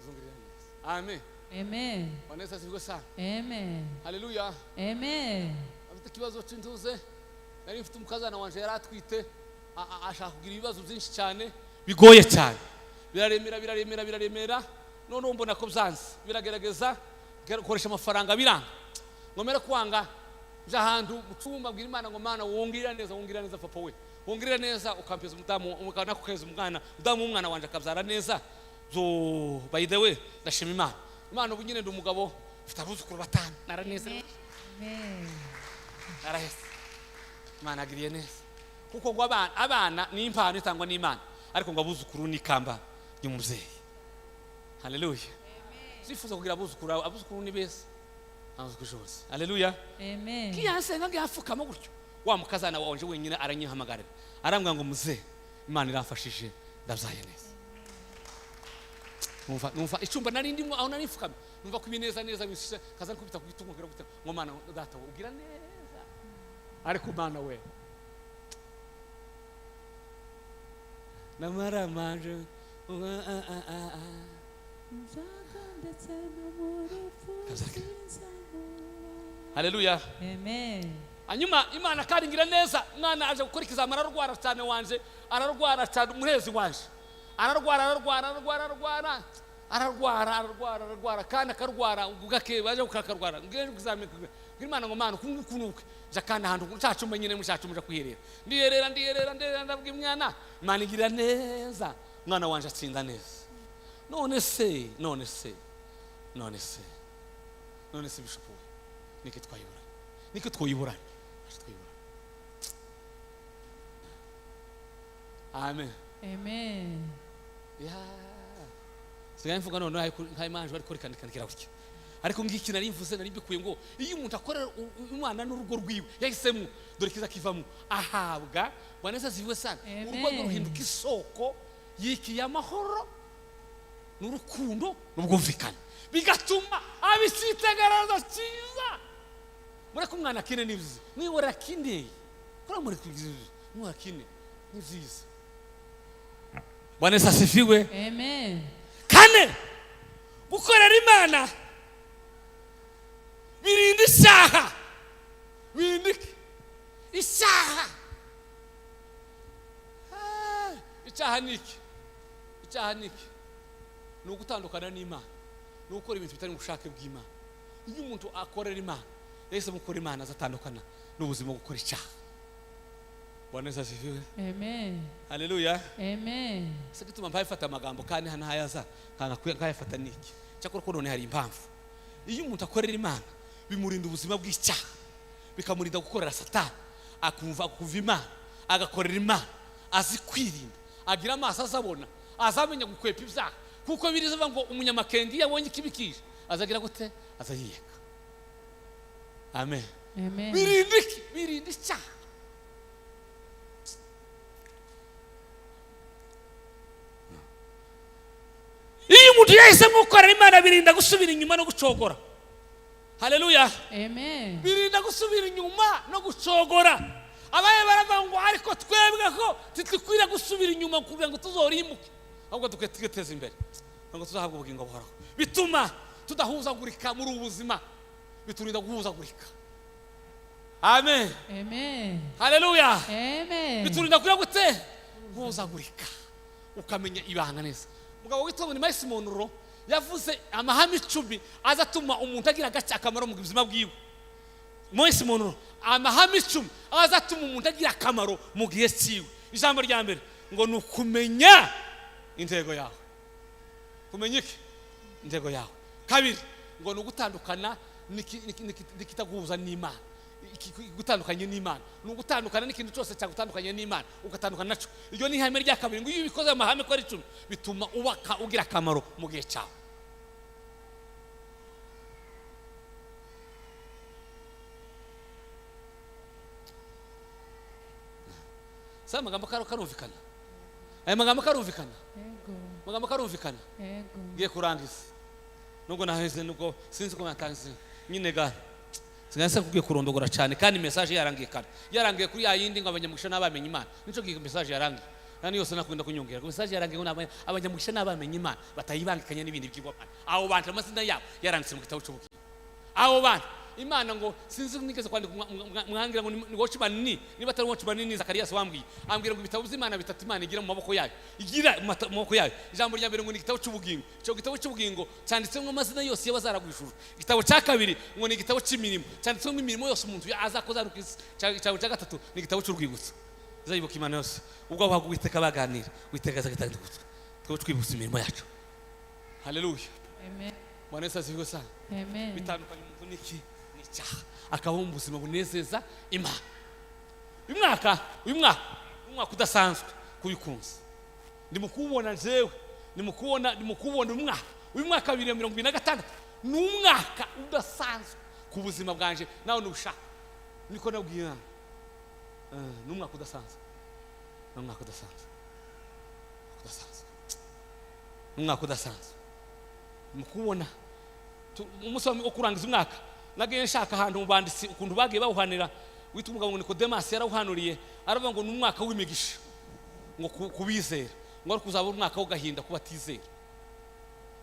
uzungirira neza. Amen. Amen. Bwana Yesu asifiwe sana. Amen. Haleluya. Amen. Afite ikibazo cy'intuze, nari mfite umukazana wanje yari atwite, ashaka kugira ibibazo byinshi cyane bigoye cyane, biraremera biraremera biraremera. Noneho mbona ko byanze, biragerageza gukoresha amafaranga biranga, ngomera kwanga. Nja ahantu mu cyumba, mbwira Imana ngo: "Mana, wongirira neza, wongirira neza, papa we, wongirira neza, ukampeza umudamu, ukanakukeza umwana, umudamu w'umwana wanje akabyara neza." Zo, by the way, ndashima Imana. Imana ubu nyine ndi umugabo, mfite abuzukuru batanu, naranezerewe. Amen. Narahese, Imana agiriye neza, kuko ngo abana ni impano itangwa n'Imana, ariko ngo abuzukuru ni ikamba ry'umubyeyi. Haleluya! Zifuza kugira abuzukuru, abuzukuru ni beza, abuzukuru bose. Haleluya! Amen. Kiyansenga ngiyafukama gutyo, wa mukazana wanje wenyine aranyihamagarira, arambwira ngo: "Muze, Imana iramfashije, ndabyaye neza." Numva icyumba nari ndimo, aho nari mfukamye, numva ko ibineza neza bishishe, kaza nkubita ku gitugu, ngira gute ngo: "Mana data we, ugira neza." Ariko Mana we, namaramanje. Nshaka ndetse no mu rupfu sinzabura. Haleluya! Amen. Hanyuma Imana kandi ngira neza, umwana aje gukora ikizami, ararwara cyane wanje, ararwara cyane, umuhezi wanje ararwara, ararwara, ararwara, ararwara, ararwara, ararwara, ararwara, kandi akarwara gake, baje kukakarwara. Ngira ikizami, ngira Imana ngo: "Mana, uku nguku nuke nja kandi ahantu ncacumba nyine, mucacumba nja kwiherera." Ndiherera, ndiherera, ndiherera, ndabwira umwana. Imana igira neza, umwana wanje atsinda neza. None se, none se, none se, none se, bishopu we, niki twayibura, niki twoyiburana, ntacyo twoyiburana. Amen. Amen. Ya, sigaye mvuga none nkayimanjwe, ariko reka ndikandikira gutya. Ariko ngiki nari mvuze, nari mbikuye ngo iyo umuntu akorera Imana n'urugo rwiwe yahisemo, dore kiza kivamo, ahabwa. Bwana Yesu asifiwe sana. Amen. Urugo rwe ruhinduka isoko yikiye amahoro n'urukundo n'ubwumvikane, bigatuma aba icyitegererezo cyiza. Mureke umwana akine, ni byiza. Mwihorera akine, kuri mureke, mwihorera akine, ni byiza. Bwana Yesu asifiwe. Amen. Kane, gukorera Imana birinda icyaha. Birinda iki? Icyaha. Ah, icyaha ni iki? Icyaha ni iki? Ni ugutandukana n'Imana, ni ugukora ibintu bitari mu bushake bw'Imana. Iyo umuntu akorera Imana, yahisemo gukora Imana, azatandukana n'ubuzima bwo gukora icyaha. Bwana Yesu asifiwe. Amen. Haleluya! Amen. Se gituma mpaye fata amagambo kandi hano hayaza nkanga nkayafata niki? Cyakora ko none hari impamvu. Iyo umuntu akorera Imana, bimurinda ubuzima bw'icyaha, bikamurinda gukorera Satani, akumva kuva Imana, agakorera Imana, azi kwirinda, agira amaso azabona, azamenya gukwepa ibyaha, kuko biriza ngo umunyamakenga iyo abonye ikibikije azagira gute? Azayiyeka. Amen. Amen. Birinda iki? Birinda icyaha. Iyo umuntu yahisemo gukorera Imana, birinda gusubira inyuma no gucogora. Haleluya! Amen. Birinda gusubira inyuma no gucogora. Abaye baravuga ngo: "Ariko twebwe ko titikwiriye gusubira inyuma kugira ngo tuzorimbuke, ahubwo dukwiye twiteza imbere kugira ngo tuzahabwe ubugingo buhoraho." Bituma tudahuzagurika muri ubu buzima, biturinda guhuzagurika. Amen. Amen. Haleluya! Amen. Biturinda kugira gute? Guhuzagurika, ukamenya ibanga neza. Umugabo witwa ngo ni Myles Munroe yavuze amahame 10 azatuma umuntu agira agace akamaro mu buzima bwiwe. Myles Munroe, amahame 10 azatuma umuntu agira akamaro mu gihe cyiwe. Ijambo rya mbere ngo ni ukumenya intego yawe. Kumenya iki? Intego yawe. Kabiri ngo ni ugutandukana n'ikitaguhuza n'Imana. Gutandukanye n'Imana ni ugutandukana n'ikintu cyose cyagutandukanye n'Imana, ugatandukana naco. Iryo ni ihame rya kabiri. Ngo iyo ubikoze, amahame ko ari 10, bituma ubaka ugira akamaro mu gihe cyawe. Si amagambo karumvikana? Aya magambo karumvikana? Yego. Amagambo karumvikana? Yego. Ngiye kurangiza, nubwo naheze, nubwo sinzi ko natanze nyine ga sinzi se kubwiye kurondogora cyane, kandi message yarangiye kare, yarangiye kuri ya yindi ngo abanyamugisha n'abamenye Imana. Nico gihe message yarangiye, kandi yose nakunda kunyongera ngo message yarangiye ngo abanyamugisha n'abamenye Imana batayibangikanya n'ibindi byigwamana. Abo bantu amazina yabo yaranditse mu gitabo cy'ubugingo. Abo bantu Imana ngo sinzi nigeze kwandika mwangira ngo ni Watchman ni niba atari Watchman ni Zakarias wambwiye, ambwira ngo ibitabo by'Imana bitatu Imana igira mu maboko yayo, igira mu maboko yayo. Ijambo rya mbere ngo ni igitabo cy'ubugingo. Icyo gitabo cy'ubugingo cyanditsemo amazina yose y'abazaragwa ijuru. Igitabo cya kabiri ngo ni igitabo cy'imirimo, cyanditsemo imirimo yose umuntu azakoza hano ku isi. Igitabo cya gatatu ni igitabo cy'urwibutso, izayibuka Imana yose ubwo abahaga Uwiteka baganira, Uwiteka azagatanga urwibutso, twebwe twibutsa imirimo yacu. Haleluya. Amen. Bwana Yesu asifiwe sana. Amen. Bitandukanye umuntu n'iki? N'icyaha, akabaho mu buzima bunezeza Imana. Uyu mwaka, uyu mwaka ni umwaka udasanzwe kubikunze. Ndimo kuwubona jewe, ndimo kubona, ndimo kuwubona uyu mwaka. Uyu mwaka wa 2026 ni umwaka udasanzwe ku buzima bwanje, nawe nushaka niko nabwiye Imana. Ni umwaka udasanzwe, ni umwaka udasanzwe, udasanzwe, ni umwaka udasanzwe. Ndimo kuwubona. Umunsi wo kurangiza umwaka nagiye nshaka ahantu mu banditsi ukuntu bagiye bawuhanira. Witwa umugabo ngo Nikodemasi yarawuhanuriye, aravuga ngo ni umwaka w'imigisha ngo kubizera, ngo ariko uzaba umwaka w'agahinda ku batizera.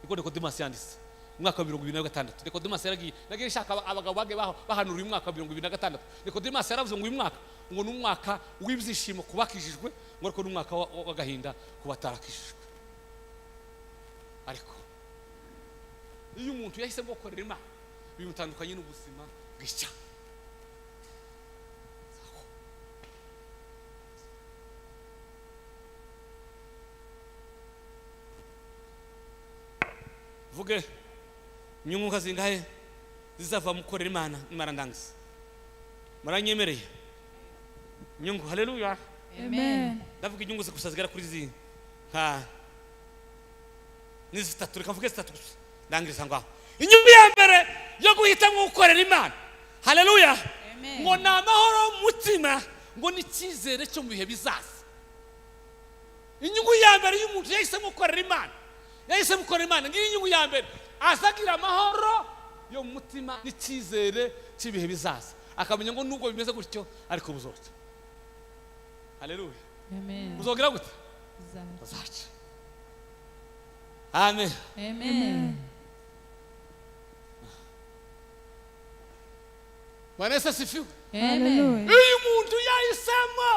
Niko Nikodemasi yanditse umwaka wa 2026. Nikodemasi yaragiye, nagiye nshaka abagabo bagiye bahanuriye umwaka wa 2026. Nikodemasi yaravuze ngo uyu mwaka ngo ni umwaka w'ibyishimo ku bakijijwe, ngo ariko ni umwaka w'agahinda ku batarakijijwe. Ariko iyo umuntu yahisemo gukorera Imana bimutandukanye n'ubuzima bw'icyaha. Vuge inyungu zingahe zizava mu gukorera Imana? Imana ndangiza, muranyemereye inyungu. Haleluya. Amen. Ndavuga inyungu gusa zigera kuri zi nka ni zitatu, reka mvuge zitatu gusa ndangiriza ngaho. Inyungu ya mbere yo guhitamo gukorera Imana, haleluya, Amen. ngo ni amahoro mu mutima, ngo ni icyizere cyo mu bihe bizaza. Inyungu ya mbere y'umuntu yahisemo gukorera Imana, yahisemo gukorera Imana, ngiyi inyungu ya mbere, azagira amahoro yo mu mutima n'icyizere cy'ibihe bizaza, akamenya ngo nubwo bimeze gutyo ariko buzoca. Haleluya. Amen. Buzogira gute? Buzaca. Amen. Amen. Bwana Yesu asifiwe. Amen. Iyo umuntu yahisemo,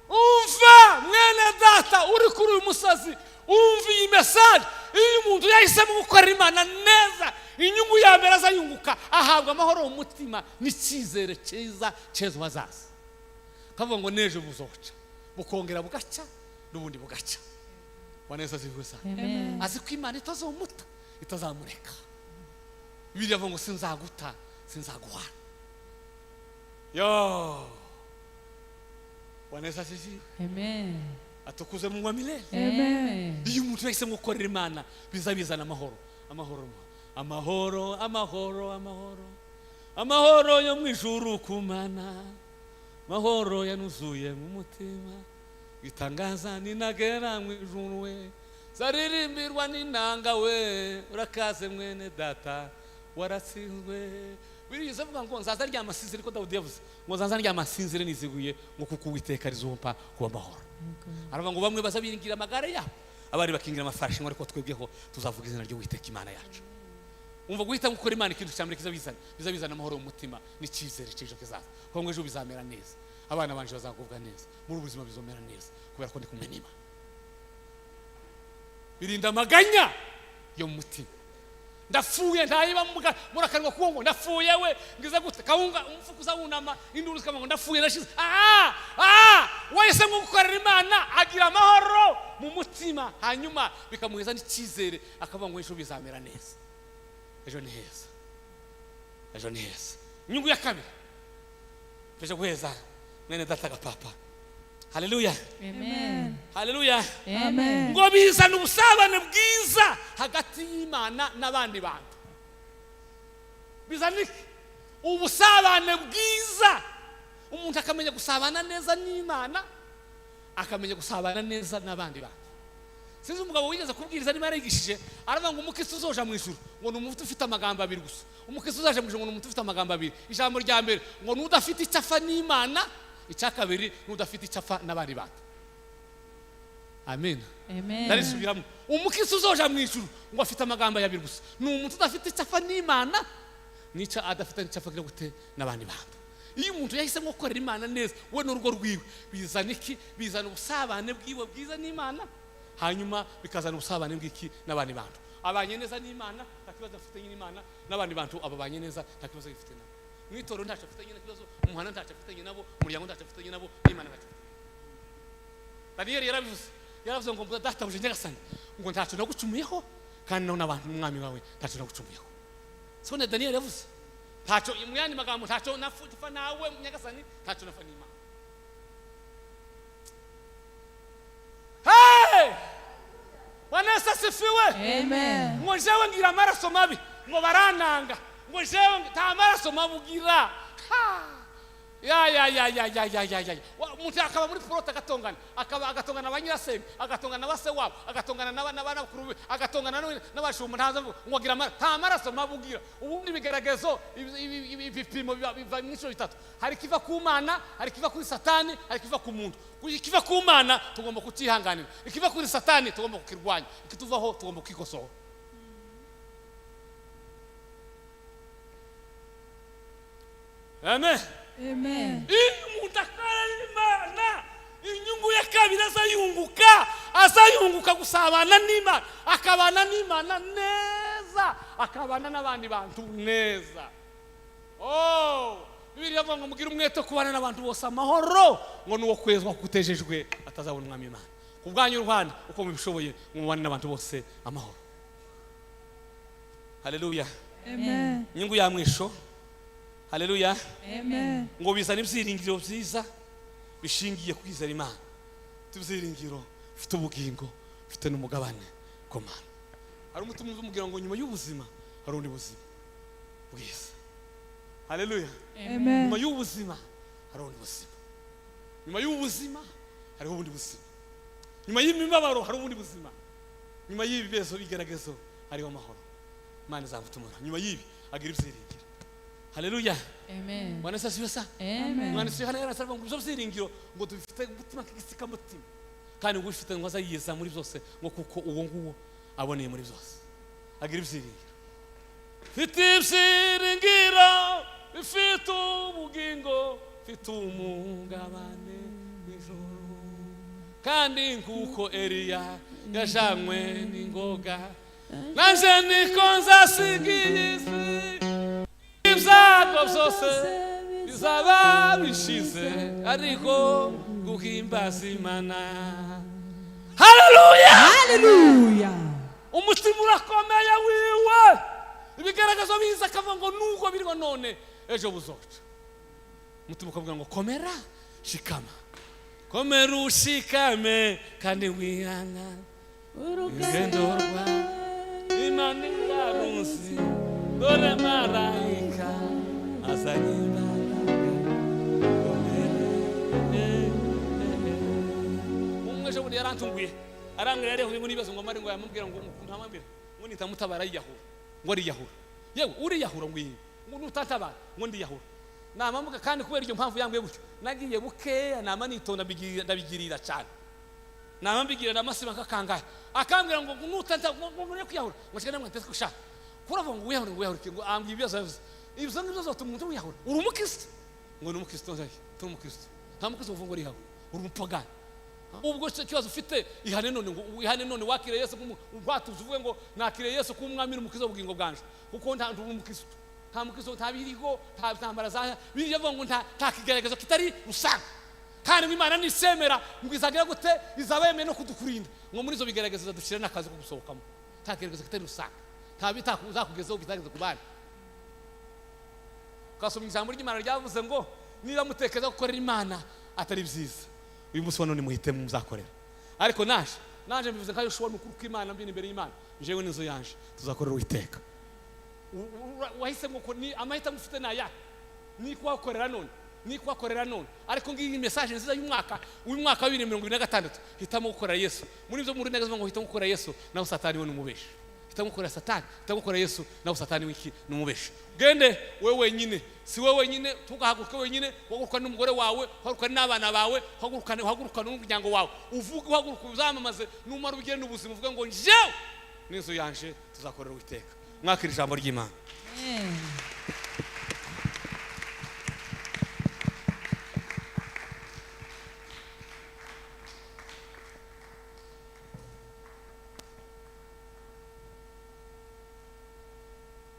umva mwene data uri kuri uyu musozi, umva iyi message. Iyo umuntu yahisemo gukorera Imana neza, inyungu ya mbere azayunguka, ahabwa amahoro mu mutima n'icyizere cyiza cy'ejo hazaza. Kavuga ngo n'ejo buzoca, bukongera bugaca, n'ubundi bugaca. Bwana Yesu asifiwe sana. Amen. Azi ko Imana itazomuta, itazamureka. Bibiliya ivuga ngo sinzaguta, sinzaguhana. Yo, Bwana Yesu asifiwe. Amen. Atukuze Mungu wa milele. Amen. Iyo umuntu yahisemo gukorera Imana biza bizana amahoro, amahoro, amahoro, amahoro, amahoro, amahoro yo mu ijuru kumana, amahoro yanuzuye mu mutima. Itangaza ninagera mu ijuru we, zaririmbirwa n'inanga we, urakaze mwene data waratsinzwe. Biriya avuga ngo nzaza ndyama nsinzire, ko Dawudi yavuze ngo nzaza ndyama nsinzire niziguye, ngo kuko Uwiteka arizumpa kuba amahoro. Aravuga ngo bamwe baza biringira amagare yabo, abandi bakingira amafarashi, ngo ariko twebweho tuzavuga izina ry'Uwiteka Imana yacu. Umva guhita gukora Imana ikintu cya mbere kiza bizana, biza bizana amahoro mu mutima n'icyizere cy'ejo kizaza. Kuko ngo ejo bizamera neza, abana banje bazagubwa neza, muri ubuzima bizomera neza, kubera ko ndi kumwe n'Imana. Birinda amaganya yo mu mutima. Ndafuye ntayiba murakanwa kuwo ngo ndafuye we ngize gute, kawunga umufuka uzawunama induru zikaba ngo ndafuye nashize. Wahisemo gukorera Imana agira amahoro mu mutima, hanyuma bikamuheza n'icyizere, akavuga ngo ejo bizamera neza, ejo ni heza, ejo ni heza. Inyungu ya kabiri tuje guheza mwene data gapapa. Haleluya. Amen. Haleluya. Amen. Ngo bizana ubusabane bwiza hagati y'Imana n'abandi bantu. Bizana iki? Ubusabane bwiza. Umuntu akamenya gusabana neza n'Imana, akamenya gusabana neza n'abandi bantu. Sinzi umugabo wigeze kubwiriza niba yarigishije, aravuga ngo umukristo uzoja mu ijuru ngo ni umuntu ufite amagambo abiri gusa. Umukristo uzaja mu ijuru ngo ni umuntu ufite amagambo abiri. Ijambo rya mbere ngo ni udafite icyo apfa n'Imana, icya kabiri ni udafite icyo apfa n'abandi bantu. Amen. Amen. Ndarisubiramo. Umukristo uzoja mu ijuru ngo afite amagambo abiri gusa. Ni umuntu udafite icyo apfa n'Imana, Nica adafite nicyo afagira gute n'abandi bantu. Iyo umuntu yahisemo gukorera Imana neza, we n'urugo rwiwe, bizana iki? Bizana ubusabane bwiwe bwiza n'Imana, hanyuma bikazana ubusabane bw'iki n'abandi bantu. Abanye neza n'Imana, nta kibazo afitanye n'Imana, n'abandi bantu ababanye neza, nta kibazo gifite nabo. Mu itorero ntacyo afitanye n'ikibazo, mu muhanda ntacyo afitanye nabo, umuryango ntacyo afitanye nabo, n'Imana ntacyo afitanye. Daniyeli yarabivuze, yaravuze ngo databuje Nyagasani, ngo ntacyo nagucumuyeho, kandi nawe n'abantu n'umwami wawe ntacyo nagucumuyeho. Sibone Daniyeli yavuze ntacyo, mu yandi magambo ntacyo napfa nawe Nyagasani, ntacyo napfa n'Imana. Hey! Bwana Yesu asifiwe. Amen. Ngo jewe ngira amaraso mabi, ngo barananga, ngo jewe nta maraso mabi ugira. Ha! Ya ya ya ya ya ya ya ya. Umuntu akaba muri prota agatongana, akaba agatongana ba nyirasenge, agatongana ba se wabo, agatongana n'abakuru be, agatongana n'abashumba, ntaza ngo agira nta maraso mabi ugira. Ubundi ibigaragazo, ibipimo biva mu inshuro bitatu. Hari kiva ku Mana, hari kiva kuri Satani, hari kiva ku muntu. Ikiva ku Mana tugomba kutihanganira, ikiva kuri Satani tugomba kukirwanya, ikituvaho tugomba kukikosora. Amen. Amen. Iyo umuntu akorera Imana, inyungu ya kabiri azayunguka, azayunguka gusabana n'Imana, akabana n'Imana neza, akabana n'abandi bantu neza. Oh, Bibiliya ivuga ngo mugire umwete kubana n'abantu bose amahoro, ngo nuwo kwezwa kutejejwe atazabona umwami Imana. Ku bwanyu Rwanda uko mubishoboye mubane n'abantu bose amahoro. Haleluya. Amen. Inyungu ya mwisho. Haleluya. Amen. Ngo bizana ibyiringiro byiza bishingiye kwizera Imana. Ibyiringiro bifite ubugingo, bifite n'umugabane ku Mana. Hari umutima umubwira ngo nyuma y'ubuzima hari undi buzima bwiza. Haleluya. Amen. Nyuma y'ubuzima hari ubundi buzima. Nyuma y'ubuzima hariho ubundi buzima. Nyuma y'imibabaro hari ubundi buzima. Nyuma y'ibibezo bigaragazo hariho amahoro. Imana izamutumura. Nyuma y'ibi agira ibyiringiro. Haleluya. Amen. Bwana Yesu asifiwe sana. Amen. Umwanditsi Yohana yarasaba ngo ibyo byiringiro ngo tubifite umutima nk'igisika mutima, kandi ngo ubifite ngo azayiyeza muri byose, ngo kuko uwo nguwo aboneye muri byose. Agira ibyiringiro. Mfite ibyiringiro bifite ubugingo, mfite umugabane w'ijuru, kandi nkuko Eliya yajanywe n'ingoga, nanje niko nzasiga iyi si. Ibyago byose bizaba bishize, ariko guhimbaza Imana. Haleluya. Haleluya. Umutima urakomeye wiwe, ibigaragazo biza akavuga ngo nubwo biriho none ejo buzoca. Umutima ukavuga ngo komera shikama, komera ushikame kandi wihangane urugendo rwawe Imana iraruzi, dore marayika azanye imbaraga. Umwe ejo bundi yarantunguye, arambwira yari yahuye n'ibibazo ngo amare ngo yamubwira ngo ntamubwira ngo nitamutabara yiyahura, ngo ariyahura. Yewe uriyahura ngo iyi ngo nutatabara ngo ndiyahura. Namamuka kandi kubera iyo mpamvu yambwiye gutyo, nagiye bukeya nama nitonda ndabigirira cyane. Nama mbigira namasiba nkakangaye, akambwira ngo nutanta ngo ngo kwiyahura, ngo shika namwe ntese kusha. Kuravuga ngo wiyahura, ngo wiyahura ngo ambwiye ibibazo yavuze. Ibyo ngibyo zotuma umuntu wiyahura. Uri umukristo? Ngo ni umukristo, nzaye. Turi umukristo. Nta mukristo uvuga ngo uriyahura. Uri umupagani. Ubwo cyo kibazo ufite ihane none, ngo ihane none wakire Yesu ugwatuze uvuge ngo nakire Yesu ku mwami n'umukiza w'ubugingo bwanje, kuko nta ndi umukristo. Nta mukristo, nta biriho, nta ntambara za biriya avuga ngo nta kigaragazo kitari rusange. Kandi ngo Imana nisemera ngo izagira gute, izaba yemeye no kudukurinda, ngo muri izo bigaragazo izadushira n'akazi ko gusohokamo. Nta kigaragazo kitari rusange, nta bitakuzakugezaho bitageze ku bandi. Ukasoma ijambo ry'Imana ryavuze ngo niba mutekereza gukorera Imana atari byiza, uyu munsi wa none muhitemo muzakorera. Ariko naje mbivuze nka Yoshua, ni ukuri kw'Imana mbiri imbere y'Imana, jewe n'inzu yanje tuzakorera Uwiteka. Wahisemo ko ni amahitamo ufite ni ayahe? Ni kuhakorera none, ni kuhakorera none. Ariko ngiyi message nziza y'umwaka, uyu mwaka wa 2026, hitamo gukorera Yesu. Muri ibyo muri neza ngo hitamo gukorera Yesu, naho Satani we n'umubesha. Hitamo gukorera Satani, hitamo gukorera Yesu, naho Satani wiki n'umubesha. Gende wewe wenyine, si wewe wenyine, tugahaguruka wenyine, uhaguruka n'umugore wawe, uhaguruka n'abana bawe, uhaguruka n'umuryango wawe. Uvuge, uhaguruka uzamamaze, numara ugende ubuzima uvuge ngo njyewe n'inzu yanje tuzakorera Uwiteka. Mwakira ijambo ry'Imana. Amen.